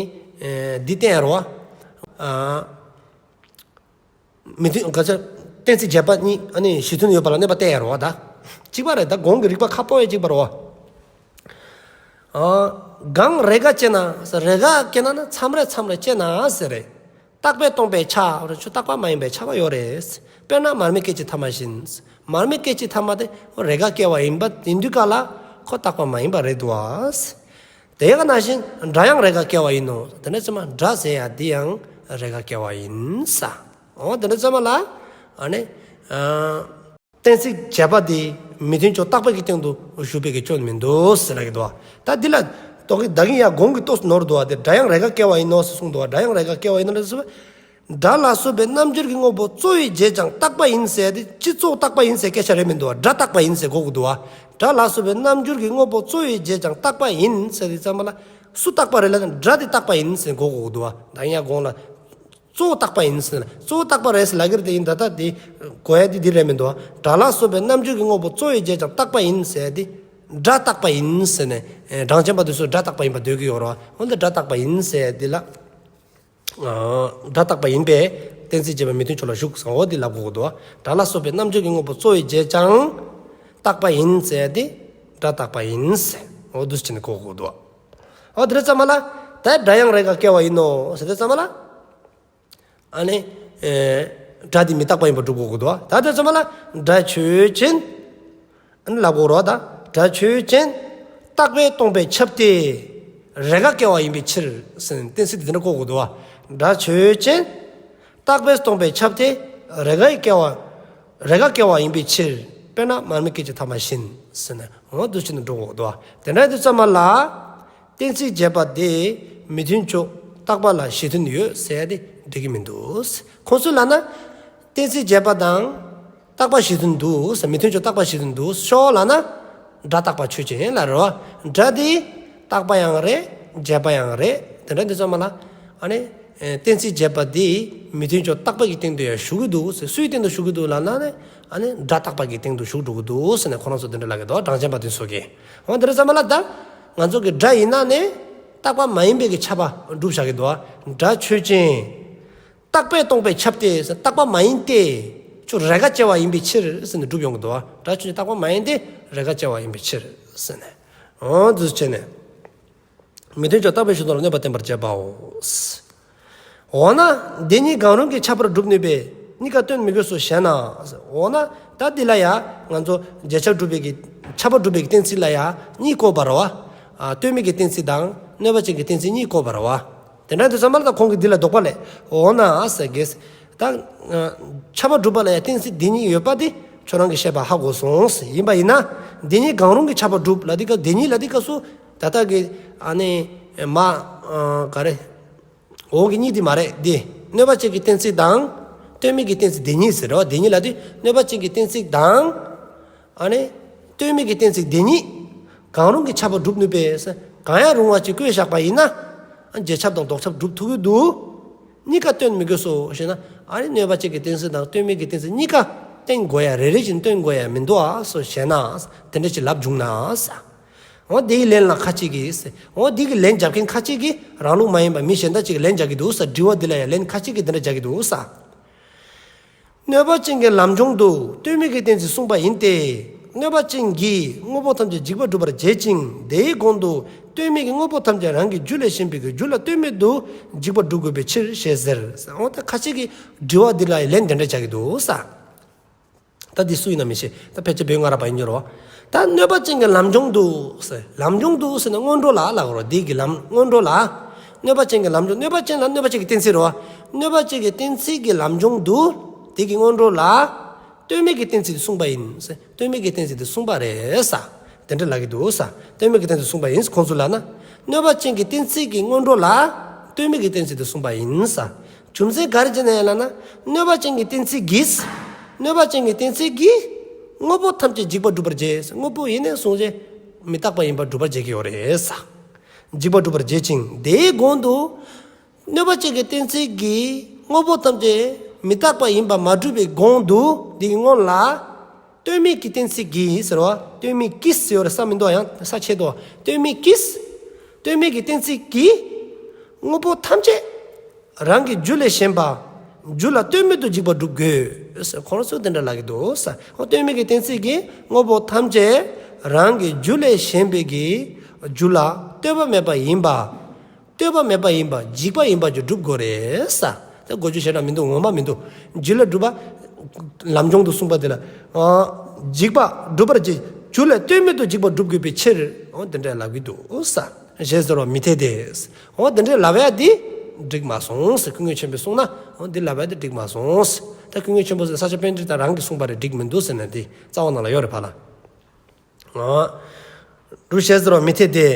འདི་བསྟན་ཡ་རེད་བ། མི་མཐུན་ག་ཚོད། གཏན་ཚིགས་བྱས་པ་གཉིས་ཨ་ནི་གཞི་མཐུན་ཡོད་པ་ལ་གནོད་པ་བསྟན་ཡ་རེད་བ། ད་གཅིག་པ་རེད། ད་གོང་གི་རིགས་པ་ཁ་སྤོ་བས་གཅིག་པ་རེད་བ། གང་རེས་འགའ་དཔྱད་ན། རེས་འགའ་དཔྱད་ན་ན་མཚམས་རེ་མཚམས་རེ་དཔྱད་ན་ཟེར་རེད། རྟག་པས་སྟོང་པས་ཁྱབ། རེད་ཆོས་རྟག་པ་མ་ཡིན་པས་ཁྱབ་པ་ཡོད་རེད། དཔེར་ན་མར་མེ་སྐད་ཅིག་ཐ་མ་བཞིན། མར་མེ་སྐད་ཅིག་ཐ་མ་དེ་རེས་འགའ་སྐྱེ་བ་ཡིན་པ་ཡིན་དུས་ག་ལ་ཁོ་རྟག་པ་མ་ཡིན་པ་རེད་འདུག་བ། དེ་ག་ནང་བཞིན་སྒྲ་ཡང་རེས་འགའ་སྐྱེ་བ་ཡིན་ནོ། དེ་ནས་ཚང་མ་སྒྲ་ཟེར་ཡ་འདི་ཡང་རེས་འགའ་སྐྱེ་བ་ཡིན་ས། འོ་དེ་ནས་ཚང་མ་ལ་ཨ་ནི། གཏན་ཚིགས་བྱས་པ་དེ་མི་མཐུན་ཕྱོགས་རྟག་པ་གི་སྟེང་དུ་ཞུགས་པའི་གི་སྐྱོན་མི་འདུག་ཟེར་ལབ་ཀྱི་འདུག་ད་འདི་ལ་དོ་གི་ད་གིན་ཡ་གོང་གི་ཏོག་ཙམ་ནོར་འདུག་བ། དེ་སྒྲ་ཡང་རེས་འགའ་སྐྱེ་བ་ཡིན་ནོ་ཟེར་གསུངས་འདུག་བ། སྒྲ་ཡང་རེས་འགའ་སྐྱེ་བ་ཡིན་ནོ་ཟེར། སྒྲ་ལ་སོགས་པའི་རྣམ་འགྱུར་གྱི་དངོས་པོ་གཙོ་བོས་བྱས་ཀྱང་རྟག་པ་ཡིན་ཟེར་དེ་སྤྱི་གཙོ་བོ་རྟག་པ་ཡིན་ཟེར་སྐད་ཆ་རེད་མི་འདུག་བ། སྒྲ་རྟག་པ་ཡིན་ཟེར་གོ་དགོས་འདུག་བ། སྒྲ་ལ་སོགས་པའི་རྣམ་འགྱུར་གྱི་དངོས་པོ་གཙོ་བོས་བྱས་ཀྱང་རྟག་པ་ཡིན་ཟེར་དེ་ཙམ་པ་ལ་སུ་རྟག་པ་རེད་ལབ་ན་སྒྲ་དེ་རྟག་པ་ཡིན་ཟེར་གོ་དགོས་འདུག་བ། ད་ཡ་གོང་ལ། གཙོ་བོ་རྟག་པ་ཡིན་ཟེར་ན། གཙོ་བོ་རྟག་པ་རེད་ཟེར་ལབ་ཀྱི་རེད་དེ་ཡིན། ད་ལྟ་དེ་གོ་ཡ་དེ་འདི་རེད་མི་འདུག་བ། སྒྲ་ལ་སོགས་པའི་རྣམ་འགྱུར་གྱི་དངོས་པོ་གཙོ་བོས་བྱས་ཀྱང་རྟག་པ་ཡིན་ཟེར་དེ། སྒྲ་རྟག་པ་ཡིན་ཟེར་ནས། གྲངས་ཅན་པ་དེ་ཚོས་སྒྲ་རྟག་པ་ཡིན་པ་འདོད་ཀྱི་ཡོད་རེད་བ། འོན་ཏེ་སྒྲ་རྟག་པ་ཡིན་ཟེར་དེ་ལ། སྒྲ་རྟག་པ་ཡིན་པས་ གཏན་ཚིགས་བྱེད་པ་མི་མཐུན་ཕྱོགས་ལ་ཞུགས་ཟེར། འོ་འདི་ལབ་དགོས་འདུག་བ། སྒྲ་ལ་སོགས་པའི་རྣམ་འཇོག་གི་དངོས་པོ་གཙོ་བོས་བྱས་ཀྱང་རྟག་པ་ཡིན་ཟེར་ཏེ་སྒྲ་རྟག་པ་ཡིན་ཟེར། འོ་འདུག་སེ་བྱས་ནས་གོ་དགོས་འདུག་བ། འོ་དེ་ཙམ་མ་ལ་ད་སྒྲ་ཡང་རེས་འགའ་སྐྱེ་བ་ཡིན་ནོ་ཟེར་དེ་ཙམ་མ་ལ། ཨ་ནི་ཨེ་སྒྲ་འདི་མི་རྟག་པ་ཡིན་པ་སྒྲུབ་དགོས་འདུག་བ། ད་དེ་ཙམ་མ་ལ་སྒྲ་ཆོས་ཅན། ཨ་ནི་ལབ་དགོས་རེད་བ། ད་སྒྲ་ཆོས་ཅན། རྟག་པས་སྟོང་པས་ཁྱབ་སྟེ། རེས་འགའ་སྐྱེ་བ་ཡིན་པའི་ཕྱིར་ཟེར་ནས་གཏན་ཚིགས་འདི་འདྲ་བཀོད་དགོས་འདུག་བ། སྒྲ་ཆོས་ཅན། རྟག་པས་སྟོང་པས་ཁྱབ་སྟེ། རེས་འགའ་སྐྱེ་བ། རེས་འགའ་སྐྱེ་བ་ཡིན་པའི་ཕྱིར། དཔེར་ན་མར་མེ་སྐད་ཅིག་ཐ་མ་བཞིན་ཟེར་ནས། འོ་འདུག་སེ་བྱས་ནས་འགྲོ་དགོས་འདུག་བ། དེ་འདྲ་དེ་ཙམ་མ་ལ། གཏན་ཚིགས་བྱེད་པ་དེ་མི་མཐུན་ཕྱོགས་རྟག་པ་ལ་གཞི་མཐུན་ཡོད་ཟེར་ཡ་དེ་འགྲིག་གི་མི་འདུག། ཁོང་ཚོས་ལབ་ན། གཏན་ཚིགས་བྱེད་པ་དང་རྟག་པ་གཞི་མཐུན་འདུག་ཟེར། མི་མཐུན་ཕྱོགས་རྟག་པ་གཞི་མཐུན་འདུག་ཤོག་ལབ་ན། སྒྲ་རྟག་པ་ཆོས་ཅན་ལ་རེད་བ། སྒྲ་དེ་རྟག་པ་ཡང་རེད། བྱེད་པ་ཡང་རེད། དེ་འདྲ་དེ་ཙམ་མ་ལ། ཨ་ནི་ཨེ་གཏན་ཚིགས་བྱེད་པ་དེ་མི་མཐུན་ཕྱོགས་རྟག་པ་གི་སྟེང་དུ་ཡང་ཞུགས་ཀྱི་འདུག་ཟེར། སུའི་སྟེང་དུ་ཞུགས་ཀྱི་འདུག་ལབ་ན་ནི། ཨ་ནི་སྒྲ་རྟག་པ་གི་སྟེང་དུ་ཞུགས་འགྲོ་གི་འདུག་ཟེར་ནས་ཁོ་རང་ཚོ་དེ་འདྲ་ལབ་ཀྱི་འདུག། གྲངས་ཅན་པ་དེ་ཚོ་གིས། འོ་དེ་འདྲ་ཙམ་མ་ལ་ད། ང་ཚོ་གི་སྒྲ་ཡིན་ན་ནི་རྟག་པ་མ་ཡིན་པའི་གི་ཁྱབ་པ་སྒྲུབ་བཞག་གི་འདུག། སྒྲ་ཆོས་ཅན། རྟག་པས་སྟོང་པས་ཁྱབ་སྟེ། རྟག་པ་མ་ཡིན་ཏེ། ཁྱོད་རེས་འགའ་སྐྱེ་བ་ཡིན་པའི་ཕྱིར་ཟེར་ནས་སྒྲུབ་ཡོང་གི་འདུག། སྒྲ་ཆོས་ཅན་རྟག་པ་མ་ཡིན་ཏེ། རེས་འགའ་སྐྱེ་བ་ཡིན་པའི་ཕྱིར་ཟེར་ནས། འོ་འདུག་སེ་བྱས་ནས། མི་མཐུན་ཕྱོགས་རྟག་པའི་གཞི་མཐུན་ལ་གནོད་པ་བསྟན་པར་བྱེད་པའོ། འོ་ན་དེ་གཉིས་གང་རུང་གི་ཁྱབ་པར་སྒྲུབ་ནུས་པས་གཉིས་ཀ་སྟོན་མི་དགོས་སོ་ཞེ་ན། འོ་ན་ད་འདི་ལ་ཡ་ང་ཚོ་རྗེས་ཁྱབ་སྒྲུབ་པའི་གི་ཁྱབ་པ་སྒྲུབ་པའི་གི་གཏན་ཚིགས་ལ་ཡ་གཉིས་བཀོད་པ་རེད་བ། ཨ་སྟོན་མི་གི་གཏན་ཚིགས་དང་གནོད་པ་ཅན་གྱི་གཏན་ཚིགས་གཉིས་བཀོད་པ་རེད་བ། དེ་འདྲ་དུས་ཙམ་པ་ལ་ད་ཁོང་གིས་འདི་ལ་དོགས་པ་ལས། འོ་ན་ཟེར་གྱི། ད་ཁྱབ་པ་སྒྲུབ་པ་ལ་ཡ་གཏན་ཚིགས་འདི་གཉིས་ཡོད་པ་དེ་ཁྱོད་རང་གིས་ཤེས་པ་ཧ་གོ་སོང་ཟེར། ཡིན་པ་ཡིན་ན་དེ་གཉིས་གང་རུང་གི་ཁྱབ་པ་སྒྲུབ་ལ་དེ་ག་དེ་གཉིས་ལ་དེ་ག་སུ་ད་ལྟ་གི་ཨ་ནི་མ་ག་རེ། འོག་གི་གཉིས་དེ་མ་རེད་དེ། གནོད་པ་ཅན་གྱི་གཏན་ཚིགས་དང་སྟོན་མི་གི་གཏན་ཚིགས་དེ་གཉིས་ཟེར་རོ། དེ་གཉིས་ལ་དེ་གནོད་པ་ཅན་གྱི་གཏན་ཚིགས་དང་། ཨ་ནི་སྟོན་མི་གི་གཏན་ཚིགས་དེ་གཉིས་གང་རུང་གི་ཁྱབ་པ་སྒྲུབ་ནུས་པས། གང་ཡང་རུང་བ་ཅིག་བཀོད་བཞག་པ་ཡིན་ན། རྗེས་ཁྱབ་དང་ལྡོག་ཁྱབ་སྒྲུབ་ཐུབ་ཀྱི་འདུག། གཉིས་ཀ་སྟོན་མི་དགོས་སོ་ཞེ་ན། ཨ་ནི་གནོད་པ་ཅན་གྱི་གཏན་ཚིགས་དང་སྟོན་མི་གི་གཏན་ཚིགས་གཉིས་ཀ་སྟོན་དགོས་ཡ་རེ་རེ་བཞིན་སྟོན་དགོས་ཡ་མི་འདུག་ཨ་སོ་ཞེ་ན། དེ་འདྲ་ཅིག་ལབ་བྱུང་ན་ས། འོ་དེའི་ལན་ལ་ཁ་ཅིག་གིས། འོ་དེ་གི་ལན་རྒྱབ་མཁན་ཁ་ཅིག་གིས་རང་ལུགས་མ་ཡིན་པ་མི་གཞན་དག་ཅིག་གིས་ལན་རྒྱག་གི་འདུག་ས། དྲི་བ་འདི་ལ་ཡང་ལན་ཁ་ཅིག་གིས་འདི་འདྲ་རྒྱག་གི་འདུག་ས། གནོད་པ་ཅན་གྱི་ལམ་སྦྱོང་དུ་སྟོན་མི་གི་གཏན་ཚིགས་གསུངས་པ་ཡིན་ཏེ། གནོད་པ་ཅན་གྱིས་དངོས་པོ་ཐམས་ཅད་འཇིག་པར་སྒྲུབ་པར་བྱེད་ཅིང་། དེའི་གོང་དུ་སྟོན་མི་གིས་དངོས་པོ་ཐམས་ཅད་རང་གི་རྒྱུ་ལས་གཞན་པའི་གི་རྒྱུ་ལ་ལྟོས་མེད་དུ་འཇིག་པར་སྒྲུབ་དགོས་པའི་ཕྱིར་ཞེས་ཟེར། འོ་ད་ཁ་ཅིག་གིས་དྲི་བ་འདི་ལ་ཡང་ལན་འདི་འདྲ་རྒྱག་གི་འདུག་ས། ད་འདི་སུ་ཡིན་ན་མི་ཤེས། ད་ཕལ་ཆེར་བོད་སྔ་རབས་པ་ཡིན་རྒྱུ་རེད་བ། ད་གནོད་པ་ཅན་གྱི་ལམ་སྦྱོང་དུ་ཟེར། ལམ་སྦྱོང་དུ་ཟེར་ན་སྔོན་འགྲོ་ལ་ལབ་དགོས་རེད། འདི་གི་ལམ་སྔོན་འགྲོ་ལ། གནོད་པ་ཅན་གྱི་ལམ་སྦྱོང་། གནོད་པ་ཅན་ལ་གནོད་པ་ཅན་གྱི་གཏན་ཚིགས་རེད་བ། གནོད་པ་ཅན་གྱི་གཏན་ཚིགས་ཀྱི་ལམ་སྦྱོང་དུ། འདི་གི་སྔོན་འགྲོ་ལ། སྟོན་མི་གི་གཏན་ཚིགས་དེ་གསུངས་པ་ཡིན་ཟེར། སྟོན་མི་གི་གཏན་ཚིགས་དེ་གསུངས་པ་རེད་ས། དེ་འདྲ་ལབ་ཀྱི་འདུག་ས། སྟོན་མི་གི་གཏན་ཚིགས་གསུངས་པ་ཡིན། ཁོང་ཚོ་ལབ་ན། གནོད་པ་ཅན་གྱི་གཏན་ཚིགས་ཀྱི་སྔོན་འགྲོ་ལ། སྟོན་མི་གི་གཏན་ཚིགས་དེ་གསུངས་པ་ཡིན་ས། རྒྱུ་མཚན་ག་རེ་བྱས་ནས་ལབ་ན། གནོད་པ་ཅན་གྱི་གཏན་ཚིགས་ཀྱིས། གནོད་པ་ཅན་གྱི་གཏན་ཚིགས་ཀྱིས། དངོས་པོ་ཐམས་ཅད་འཇིག་པར་སྒྲུབ་པར་བྱེད། དངོས་པོ་ཡེ་ནས་བཟུང་བྱས། མི་རྟག་པ་ཡིན་པར་སྒྲུབ་པར་བྱེད་ཀྱི་ཡོད་རེད་ས། འཇིག་པར་སྒྲུབ་པར་བྱེད་ཅིང་། དེའི་གོང་དུ། གནོད་པ་ཅན་གྱི་གཏན་ཚིགས་ཀྱིས་དངོས་པོ་ཐམས་ཅད་མི་རྟག་པ་ཡིན་པ་མ་གྲུབ་པའི་གོང་དུ། འདི་གི་སྔོན་ལ། སྟོན་མི་གི་གཏན་ཚིགས་ཀྱིས་ཟེར་བ། སྟོན་མི་ཀྱིས་ཟེར་བ་རེད་ས་མི་འདུག་ཡང་ས་ཆད་འདུག། སྟོན་མི་ཀྱིས། སྟོན་མི་གི་གཏན་ཚིགས་ཀྱིས། དངོས་པོ་ཐམས་ཅད་རང་གི་རྒྱུ་ལས་གཞན་པ། རྒྱུ་ལ་ལྟོས་མེད་དུ་འཇིག་པར་སྒྲུབ་དགོས། ཁོ་རང་ཚོས་དེ་འདྲ་ལབ་ཀྱི་འདུག་ས། འོ་སྟོན་མི་གི་གཏན་ཚིགས་ཀྱིས་དངོས་པོ་ཐམས་ཅད་རང་གི་རྒྱུ་ལས་གཞན་པའི་གི་རྒྱུ་ལ་ལྟོས་པ་མེད་པ་ཡིན་པ། ལྟོས་པ་མེད་པ་ཡིན་པ། འཇིག་པ་ཡིན་པ་ཅིག་སྒྲུབ་དགོས་རེད་ས། དེ་གོ་རྒྱུ་ཞེ་དྲག་མི་འདུག། ངོ་མ་མི་འདུག། རྒྱུ་ལ་སྒྲུབ་པ། ལམ་སྦྱོང་དུ་གསུངས་པ་དེ་ལ། ཨ། འཇིག་པ་སྒྲུབ་པར་བྱེད། རྒྱུ་ལ་ལྟོས་མེད་དུ་འཇིག་པ་སྒྲུབ་དགོས་པའི་ཕྱིར། འོ་དེ་འདྲ་ལབ་ཀྱི་འདུག་ས། ཞེས་ཟེར་བ་མི་འཐད་དེ། འོ་དེ་འདྲ་ལབ་ཡ་དེ་འགྲིག་མ་སོང་ཟེར། ཀུན་མཁྱེན་ཆེན་པོས་གསུངས་ན། འོ་འདི་ལབ་ཡ་དེ་འགྲིག་མ་སོང་ཟེར། ད་ཀུན་མཁྱེན་ཆེན་པོ་ཟེར་ས་སྐྱ་པཎྜི་ཏ་རང་གིས་གསུངས་པ་རེད། འགྲིག་མི་འདུག་ཟེར་ནས་དེ་རྩ་བ་ནང་ལ་ཡོད་རེད་ཕར་ལ། འོ། རུ་ཞེས་ཟེར་བ་མི་འཐད་དེ།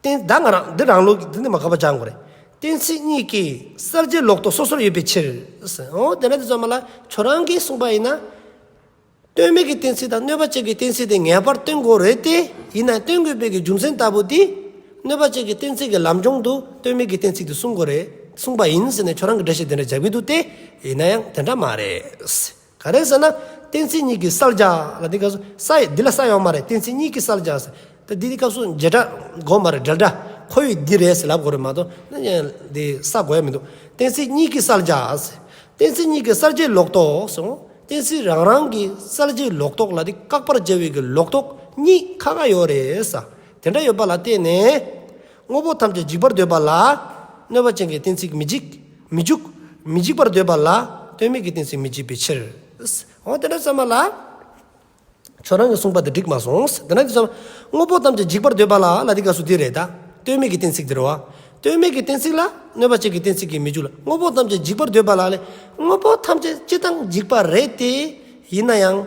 གཏན་ད་ང་རང་འདི་རང་ལུགས་ཀྱི་འདི་ནི་མ་ཁ་པ་སྦྱང་དགོས་རེད། གཏན་ཚིགས་གཉིས་ཀྱི་གསལ་བྱེད་ལོག་རྟོག་སོ་སོར་ཡོད་པའི་ཕྱིར། འོ་དེ་འདྲ་དེ་ཚོ་མ་ལ་ཁྱོད་རང་གིས་གསུངས་པ་ཡིན་ན། སྟོན་མི་གི་གཏན་ཚིགས་དང་གནོད་པ་ཅན་གྱི་གཏན་ཚིགས་དེ་ངེས་པར་སྟོན་དགོས་རེད་དེ། ཡིན་ན་སྟོན་དགོས་པའི་གི་རྒྱུ་མཚན་ལྟ་བུ་དེ། གནོད་པ་ཅན་གྱི་གཏན་ཚིགས་ཀྱི་ལམ་སྦྱོང་དུ་སྟོན་མི་གི་གཏན་ཚིགས་དེ་གསུངས་དགོས་རེད། གསུངས་པ་ཡིན་ཟེར་ནས་ཁྱོད་རང་གི་འགྲེལ་བཤད་དེ་འདྲ་རྒྱག་གི་འདུག་སྟེ། ཡིན་ན་ཡང་དེ་འདྲ་མ་རེད། ག་རེ་ཟེར་ན། གཏན་ཚིགས་གཉིས་ཀྱི་གསལ་བྱ་ལ་འདི་སྐབས་སུ་ས་ཡི་འདི་ལ་ས་ཡོད་མ་རེད། གཏན་ཚིགས་གཉིས་ཀྱི་གསལ་བྱ་ཟེར། ད་འདི་འདི་སྐབས་སུ་བྱེད་སྒྲ་དགོས་མ་རེད། འབྲེལ་སྒྲ། ཁོ་བོས་འདི་རེད་ཟེར་ལབ་དགོས་རེད་མ་གཏོགས་ན་ཡང་འདི་ས་གོ་ཡ་མི་འདུག་གཏན་ཚིགས་གཉིས་ཀྱི་གསལ་བྱ་ཟེར། གཏན་ཚིགས་གཉིས་ཀྱི་གསལ་བྱེད་ལོག་རྟོག་ཟེར། གཏན་ཚིགས་རང་རང་གི་གསལ་བྱེད་ལོག་རྟོག་ལ་དེ་བཀག་པར་བྱ་བའི་གི་ལོག་རྟོག་གཉིས་ཁ་ཁ་ཡོད་རེད་ས། དེ་འདྲ་ཡོད་པ་ལ་བརྟེན་ནས། དངོས་པོ་ཐམས་ཅད་འཇིག་པར་འདོད་པ་ལ། གནོད་པ་ཅན་གྱི་གཏན་ཚིགས་མི་འཇིག་མི་འཇུག་མི་འཇིག་པར་འདོད་པ་ལ། ལྟོས་མེད་ཀྱི་གཏན་ཚིགས་མི་འཇིག་པའི་ཕྱིར། འོ་དེ་འདྲ་ཙམ་པ་ལ། ཁྱོད་རང་གིས་གསུངས་པ་དེ་འགྲིག་མ་སོང་། དེ་ན་དེ་ཙམ། དངོས་པོ་ཐམས་ཅད་འཇིག་པར་འདོད་པ་ལ་ལ་དེ་སྐབས་སུ་དེ་རེད་ད། ལྟོས་མེད་ཀྱི་གཏན་ཚིགས་དེ་རེད་བ། ལྟོས་མེད་ཀྱི་གཏན་ཚིགས་ལ་གནོད་པ་ཅན་གྱི་གཏན་ཚིགས་ཀྱིས་མི་འཇུག་ལ། དངོས་པོ་ཐམས་ཅད་འཇིག་པར་འདོད་པ་ལ་ལས། དངོས་པོ་ཐམས་ཅད་སྤྱིར་བཏང་འཇིག་པ་རེད་དེ། ཡིན་ན་ཡང་།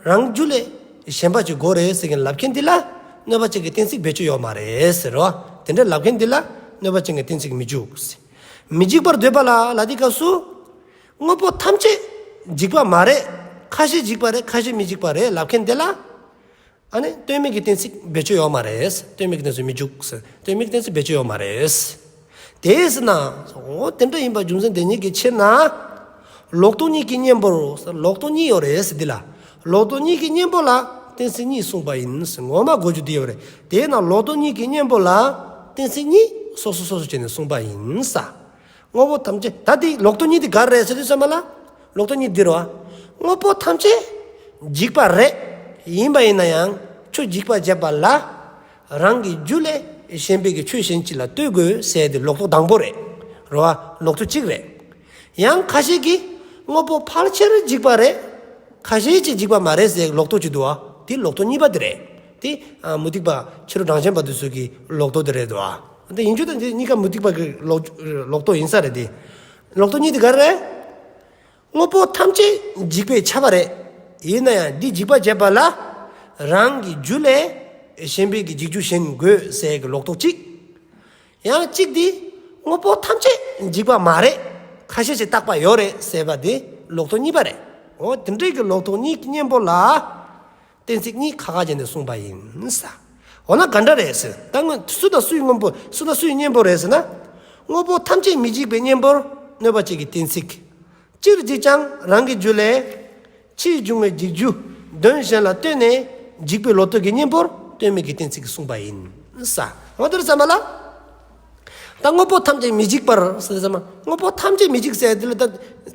རང་རྒྱུ་ལས་གཞན་པ་ཅིག་དགོས་རེད་ཟེར་མཁན་ལབ་མཁན་དེ་ལ། གནོད་པ་ཅན་གྱི་གཏན་ཚིགས་བེད་སྤྱོད་ཡོད་མ་རེད་ཟེར་རོ། དེ་འདྲ་ལབ་མཁན་དེ་ལ། གནོད་པ་ཅན་གྱི་གཏན་ཚིགས་མི་འཇུག་མི་འཇིག་པར་འདོད་པ་ལ་ལ་དེ་སྐབས་སུ། དངོས་པོ་ཐམས་ཅད་འཇིག་པ་མ་རེད། ཁ་ཤས་འཇིག་པ་རེད། ཁ་ཤས་མི་འཇིག་པ་རེད་ལབ་མཁན་དེ་ལ། ཨ་ནི་ལྟོས་མེད་ཀྱི་གཏན་ཚིགས་བེད་སྤྱོད་ཡོད་མ་རེད། ལྟོས་མེད་ཀྱི་གཏན་ཚིགས་མི་འཇུག་ཟེར། ལྟོས་མེད་ཀྱི་གཏན་ཚིགས་བེད་སྤྱོད་ཡོད་མ་རེད། དེས་ན། འོ་དེ་འདྲ་ཡིན་པ་རྒྱུ་མཚན་དེ་ཉིད་ཀྱི་ཕྱིར་ན། ལོག་རྟོག་གཉིས་ཀྱི་གཉེན་པོར། ལོག་རྟོག་གཉིས་ཡོད་རེད་འདི་ལ། ལོག་རྟོག་གཉིས་ཀྱི་གཉེན་པོ་ལ་གཏན་ཚིགས་གཉིས་གསུངས་པ་ཡིན། ངོ་མ་གོ་རྒྱུ་དེ་ཡོད་རེད། དེས་ན་ལོག་རྟོག་གཉིས་ཀྱི་གཉེན་པོ་ལ་གཏན་ཚིགས་གཉིས་སོ་སོ་སོ་སོ་བྱས་ནས་གསུངས་པ་ཡིན་ས། དངོས་པོ་ཐམས་ཅད་ད་དེ་ལོག་རྟོག་གཉིས་དེ་ག་རེ་རེད་ཟེར་དུས་ཙམ་པ་ལ། ལོག་རྟོག་གཉིས་འདི་རོ། དངོས་པོ་ཐམས་ཅད་འཇིག་པ་རེད། ཡིན་པ་ཡིན་ན་ཡང་ཆོས་འཇིག་པ་བྱེད་པ་ལ། རང་གི་རྒྱུ་ལས་གཞན་པའི་གི་ཆོས་གཞན་ཅིག་ལ་ལྟོས་དགོས་ཟེར་དེ་ལོག་རྟོག་དང་པོ་རེད། རོ་བ། ལོག་རྟོག་གཅིག་རེད། ཡང་ཁ་ཤས་ཀྱིས་དངོས་པོ་ཕལ་ཆེར་འཇིག་པ་རེད། ཁ་ཤས་ཅིག་འཇིག་པ་མ་རེད་ཟེར་ལོག་རྟོག་ཅིག་འདུག་བ། དེ་ལོག་རྟོག་གཉིས་པ་དེ་རེད། དེ་ཨ་མུ་སྟེགས་པ་ཕྱི་རོལ་གྲངས་ཅན་པ་དེ་ཚོ་གི་ལོག་རྟོག་དེ་རེད་འདུག་བ། དེ་ཡིན་རྒྱུ་དང་དེ་གཉིས་ཀ་མུ་སྟེགས་པ་གི་ལོག་ལོག་རྟོག་ཡིན་ས་རེད་དེ། ལོག་རྟོག་གཉིས་དེ་ག་རེད། དངོས་པོ་ཐམས་ཅད་འཇིག་པས་ཁྱབ་པ་རེད། ཡིན་ན་ཡང་འདི་འཇིག་པ་བྱེད་པ་ལ། རང་གི་རྒྱུ་ལས་གཞན་པའི་གི་འཇིག་རྒྱུ་གཞན་དགོས་ཟེར་གི་ལོག་རྟོག་གཅིག་ཡང་གཅིག་འདི། དངོས་པོ་ཐམས་ཅད་འཇིག་པ་མ་རེད། ཁ་ཤས་ཤིག་རྟག་པ་ཡོད་རེད་ཟེར་བ་འདི་ལོག་རྟོག་གཉིས་པ་རེད། འོ་དེ་འདྲའི་གི་ལོག་རྟོག་གཉིས་ཀྱི་གཉེན་པོ་ལ། གཏན་ཚིགས་གཉིས་ཁ་ཁ་བྱས་ནས་གསུངས་པ་ཡིན་ས། འོ་ན་ག་འདྲ་རེད་ཟེར། ད་སྔོན་སུ་དང་སུའི་དངོས་པོ་སུ་དང་སུའི་གཉེན་པོ་རེད་ཟེར་ན། དངོས་པོ་ཐམས་ཅད་མི་འཇིག་པའི་གཉེན་པོར་གནོད་པ་ཅན་གྱི་གཏན་ཚིགས། སྤྱིར་འཇིག་ཀྱང་རང་གི་རྒྱུ་ལས། ཕྱིས་འབྱུང་བའི་འཇིག་རྒྱུ་དོན་གཞན་ལ་ལྟོས་ནས་འཇིག་པའི་ལོག་རྟོག་གི་གཉེན་པོར་ལྟོས་མེད་ཀྱི་གཏན་ཚིགས་གསུངས་པ་ཡིན་ས། འོ་དེར་ཙམ་པ་ལ། ད་དངོས་པོ་ཐམས་ཅད་མི་འཇིག་པར་ཟེར་ཙམ་པ་དངོས་པོ་ཐམས་ཅད་མི་འཇིག་ཟེར་དེ་ལ་ད་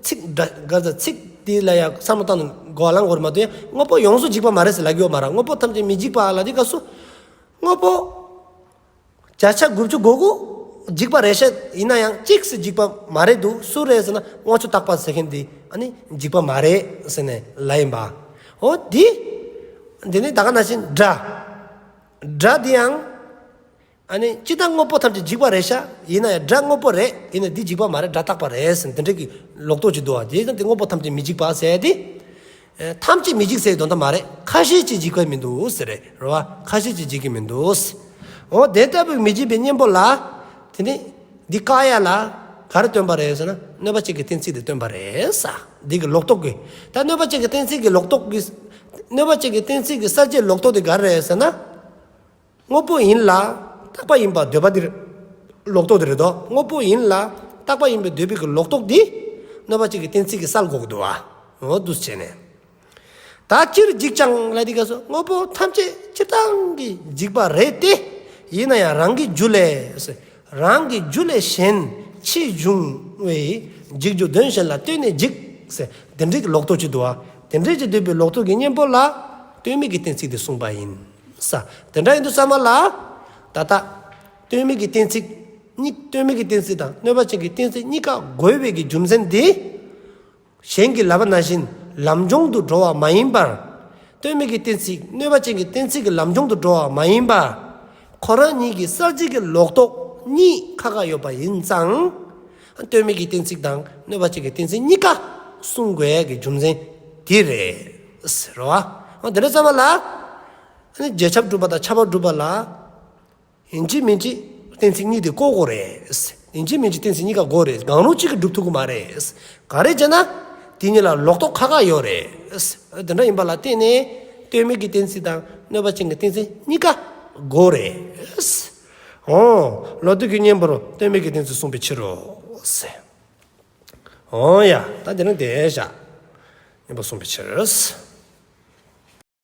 ཚིག་འདྲ་ག་ཚ་ཚིག་དེ་ལ་ཡང་བསམ་བློ་བཏང་ནས་གོ་བ་བླང་དགོས་རེད་མ་གཏོགས་ཡང་དངོས་པོ་ཡོངས་སུ་འཇིག་པ་མ་རེད་ཟེར་ལབ་ཀྱི་ཡོད་མ་རེད། དངོས་པོ་ཐམས་ཅད་མི་འཇིག་པ་ལ་དེ་སྐབས་སུ་དངོས་པོ་བརྒྱ་ཆ་དགུ་བཅུ་གོ་དགུ་འཇིག་པ་རེད་ཤག་ཡིན་ན་ཡང་གཅིག་སུ་འཇིག་པ་མ་རེད་འདུག་སུ་རེད་ཟེར་ན་དབང་ཕྱུག་རྟག་པ་ཟེར་མཁན་དེ་ཨ་ནི་འཇིག་པ་མ་རེད་ཟེར་ནས་ལབ་ཡིན་པ། འོ་དེ་དེ་ནི་ད་ག་ནང་བཞིན་སྒྲ། སྒྲ་དེ་ཡང་། ཨ་ནི་སྤྱིར་བཏང་དངོས་པོ་ཐམས་ཅད་འཇིག་པ་རེད་ཤག་ཡིན་ན་ཡང་སྒྲ་དངོས་པོ་རེད། ཡིན་ན་འདི་འཇིག་པ་མ་རེད། སྒྲ་རྟག་པ་རེད་ཟེར་དེ་འདྲ་གི་ལོག་རྟོག་ཅིག་འདུག་བ། དེ་ཡིན་ཙང་དེ་དངོས་པོ་ཐམས་ཅད་མི་འཇིག་པ་ཟེར་དེ། ཨེ་ཐམས་ཅད་མི་འཇིག་ཟེར་དོན་དག་མ་རེད། ཁ་ཤས་ཅིག་འཇིག་པ་མི་འདུག་ཟེར་རེད་རེད་བ། ཁ་ཤས་ཅིག་འཇིག་གི་མི་འདུག་ཟེར། འོ་དེ་ལྟ་བུའི་མི་འཇིག་པའི་གཉེན་པོ་ལ། དེ་ནི་འདི་བཀག་ཡ་ལ་ག་རེ་སྟོན་པ་རེད་ཟེར་ན་གནོད་པ་ཅན་གྱི་གཏན་ཚིགས་དེ་སྟོན་པ་རེད་ས། འདི་གི་ལོག་རྟོག་གི། ད་གནོད་པ་ཅན་གྱི་གཏན་ཚིགས་ཀྱི་ལོག་རྟོག་གི། གནོད་པ་ཅན་གྱི་གཏན་ཚིགས་ཀྱི་གསལ་བྱེད་ལོག་རྟོག་དེ་ག་རེ་རེད་ཟེར་ན། དངོས་པོ་ཡིན་ལ་རྟག་པ་ཡིན་པར་འདོད་པ་འདིར་ལོག་རྟོག་དེ་རེད་དོ། དངོས་པོ་ཡིན་ལ་རྟག་པ་ཡིན་པར་འདོད་པའི་གི་ལོག་རྟོག་འདི་གནོད་པ་ཅན་གྱི་གཏན་ཚིགས་ཀྱིས་གསལ་དགོས་ཀྱི་འདུག་བ། འོ་འདུག་སེ་བྱས་ནས། ད་སྤྱིར་འཇིག་ཀྱང་ལ་འདི་ག་སོ་དངོས་པོ་ཐམས་ཅད་སྤྱིར་བཏང་གི་འཇིག་པ་རེད་དེ། ཡིན་ན་ཡང་རང་གི་རྒྱུ་ལས། རང་གི་རྒྱུ་ལས་གཞན་ཕྱིས་འབྱུང་བའི་འཇིག་རྒྱུ་དོན་གཞན་ལ་ལྟོས་ནས་འཇིག་ཟེར་དེ་འདྲའི་གི་ལོག་རྟོག་ཅིག་འདུག་བ། དེ་འདྲའི་ཅིག་འདོད་པའི་ལོག་རྟོག་གི་གཉེན་པོ་ལ་ལྟོས་མེད་ཀྱི་གཏན་ཚིགས་དེ་གསུངས་པ་ཡིན། ས། དེ་འདྲ་ཡིན་དུས་ཙམ་པ་ལ། ད་ལྟ། ལྟོས་མེད་ཀྱི་གཏན་ཚིགས། གཉིས་ལྟོས་མེད་ཀྱི་གཏན་ཚིགས་དང་གནོད་པ་ཅན་གྱི་གཏན་ཚིགས་གཉིས་ཀ་དགོས་པའི་གི་རྒྱུ་མཚན་དེ། གཞན་གྱིས་ལབ་པ་ནང་བཞིན་ལམ་སྦྱོང་དུ་འགྲོ་བ་མ་ཡིན་པར། ལྟོས་མེད་ཀྱི་གཏན་ཚིགས་གནོད་པ་ཅན་གྱི་གཏན་ཚིགས་ཀྱི་ལམ་སྦྱོང་དུ་འགྲོ་བ་མ་ཡིན་པར། ཁོ་རང་ཉིད་ཀྱི་གསལ་བྱེད་ཀྱི་ལོག་རྟོག་གཉིས་ཁ་ཁ་ཡོད་པ་ཡིན་ཙང་། ལྟོས་མེད་ཀྱི་གཏན་ཚིགས་དང་གནོད་པ་ཅན་གྱི་གཏན་ཚིགས་གཉིས་ཀ་གསུང་དགོས་ཡ་གི་རྒྱུ་མཚན་དེ་རེད། རེད་བ། འོ་དེ་འདྲ་ཙམ་པ་ལ། ཨ་ནི་རྗེས་ཁྱབ་སྒྲུབ་པ་དང་ཁྱབ་པ་སྒྲུབ་པ་ལ། ཡིན་གཅིག་མིན་གཅིག་གཏན་ཚིགས་གཉིས་དེ་བཀོལ་དགོས་རེད། ཡིན་གཅིག་མིན་གཅིག་གཏན་ཚིགས་གཉིས་ཀ་དགོས་རེད། གང་རུང་གཅིག་གིས་སྒྲུབ་ཐུབ་ཀྱི་མ་རེད། ག་རེ་བྱས་ན། དེ་གཉིས་ལ་ལོག་རྟོག་ཁ་ཁ་ཡོད་རེད། དེ་འདྲ་ཡིན་པ་ལ་བརྟེན་ནས་ལྟོས་མེད་ཀྱི་གཏན་ཚིགས་དང་གནོད་པ་ཅན་གྱི་གཏན་ཚིགས་གཉིས་ཀ་དགོས་རེད། འོ། ལོག་རྟོག་གི་གཉེན་པོར་ལྟོས་མེད་ཀྱི་གཏན་ཚིགས་གསུངས་པའི་ཕྱིར་རོ། འོ་ཡ། ད་དེ་ནི་དེ་བཞག་གཉེན་པོ་གསུངས་པའི་ཕྱིར།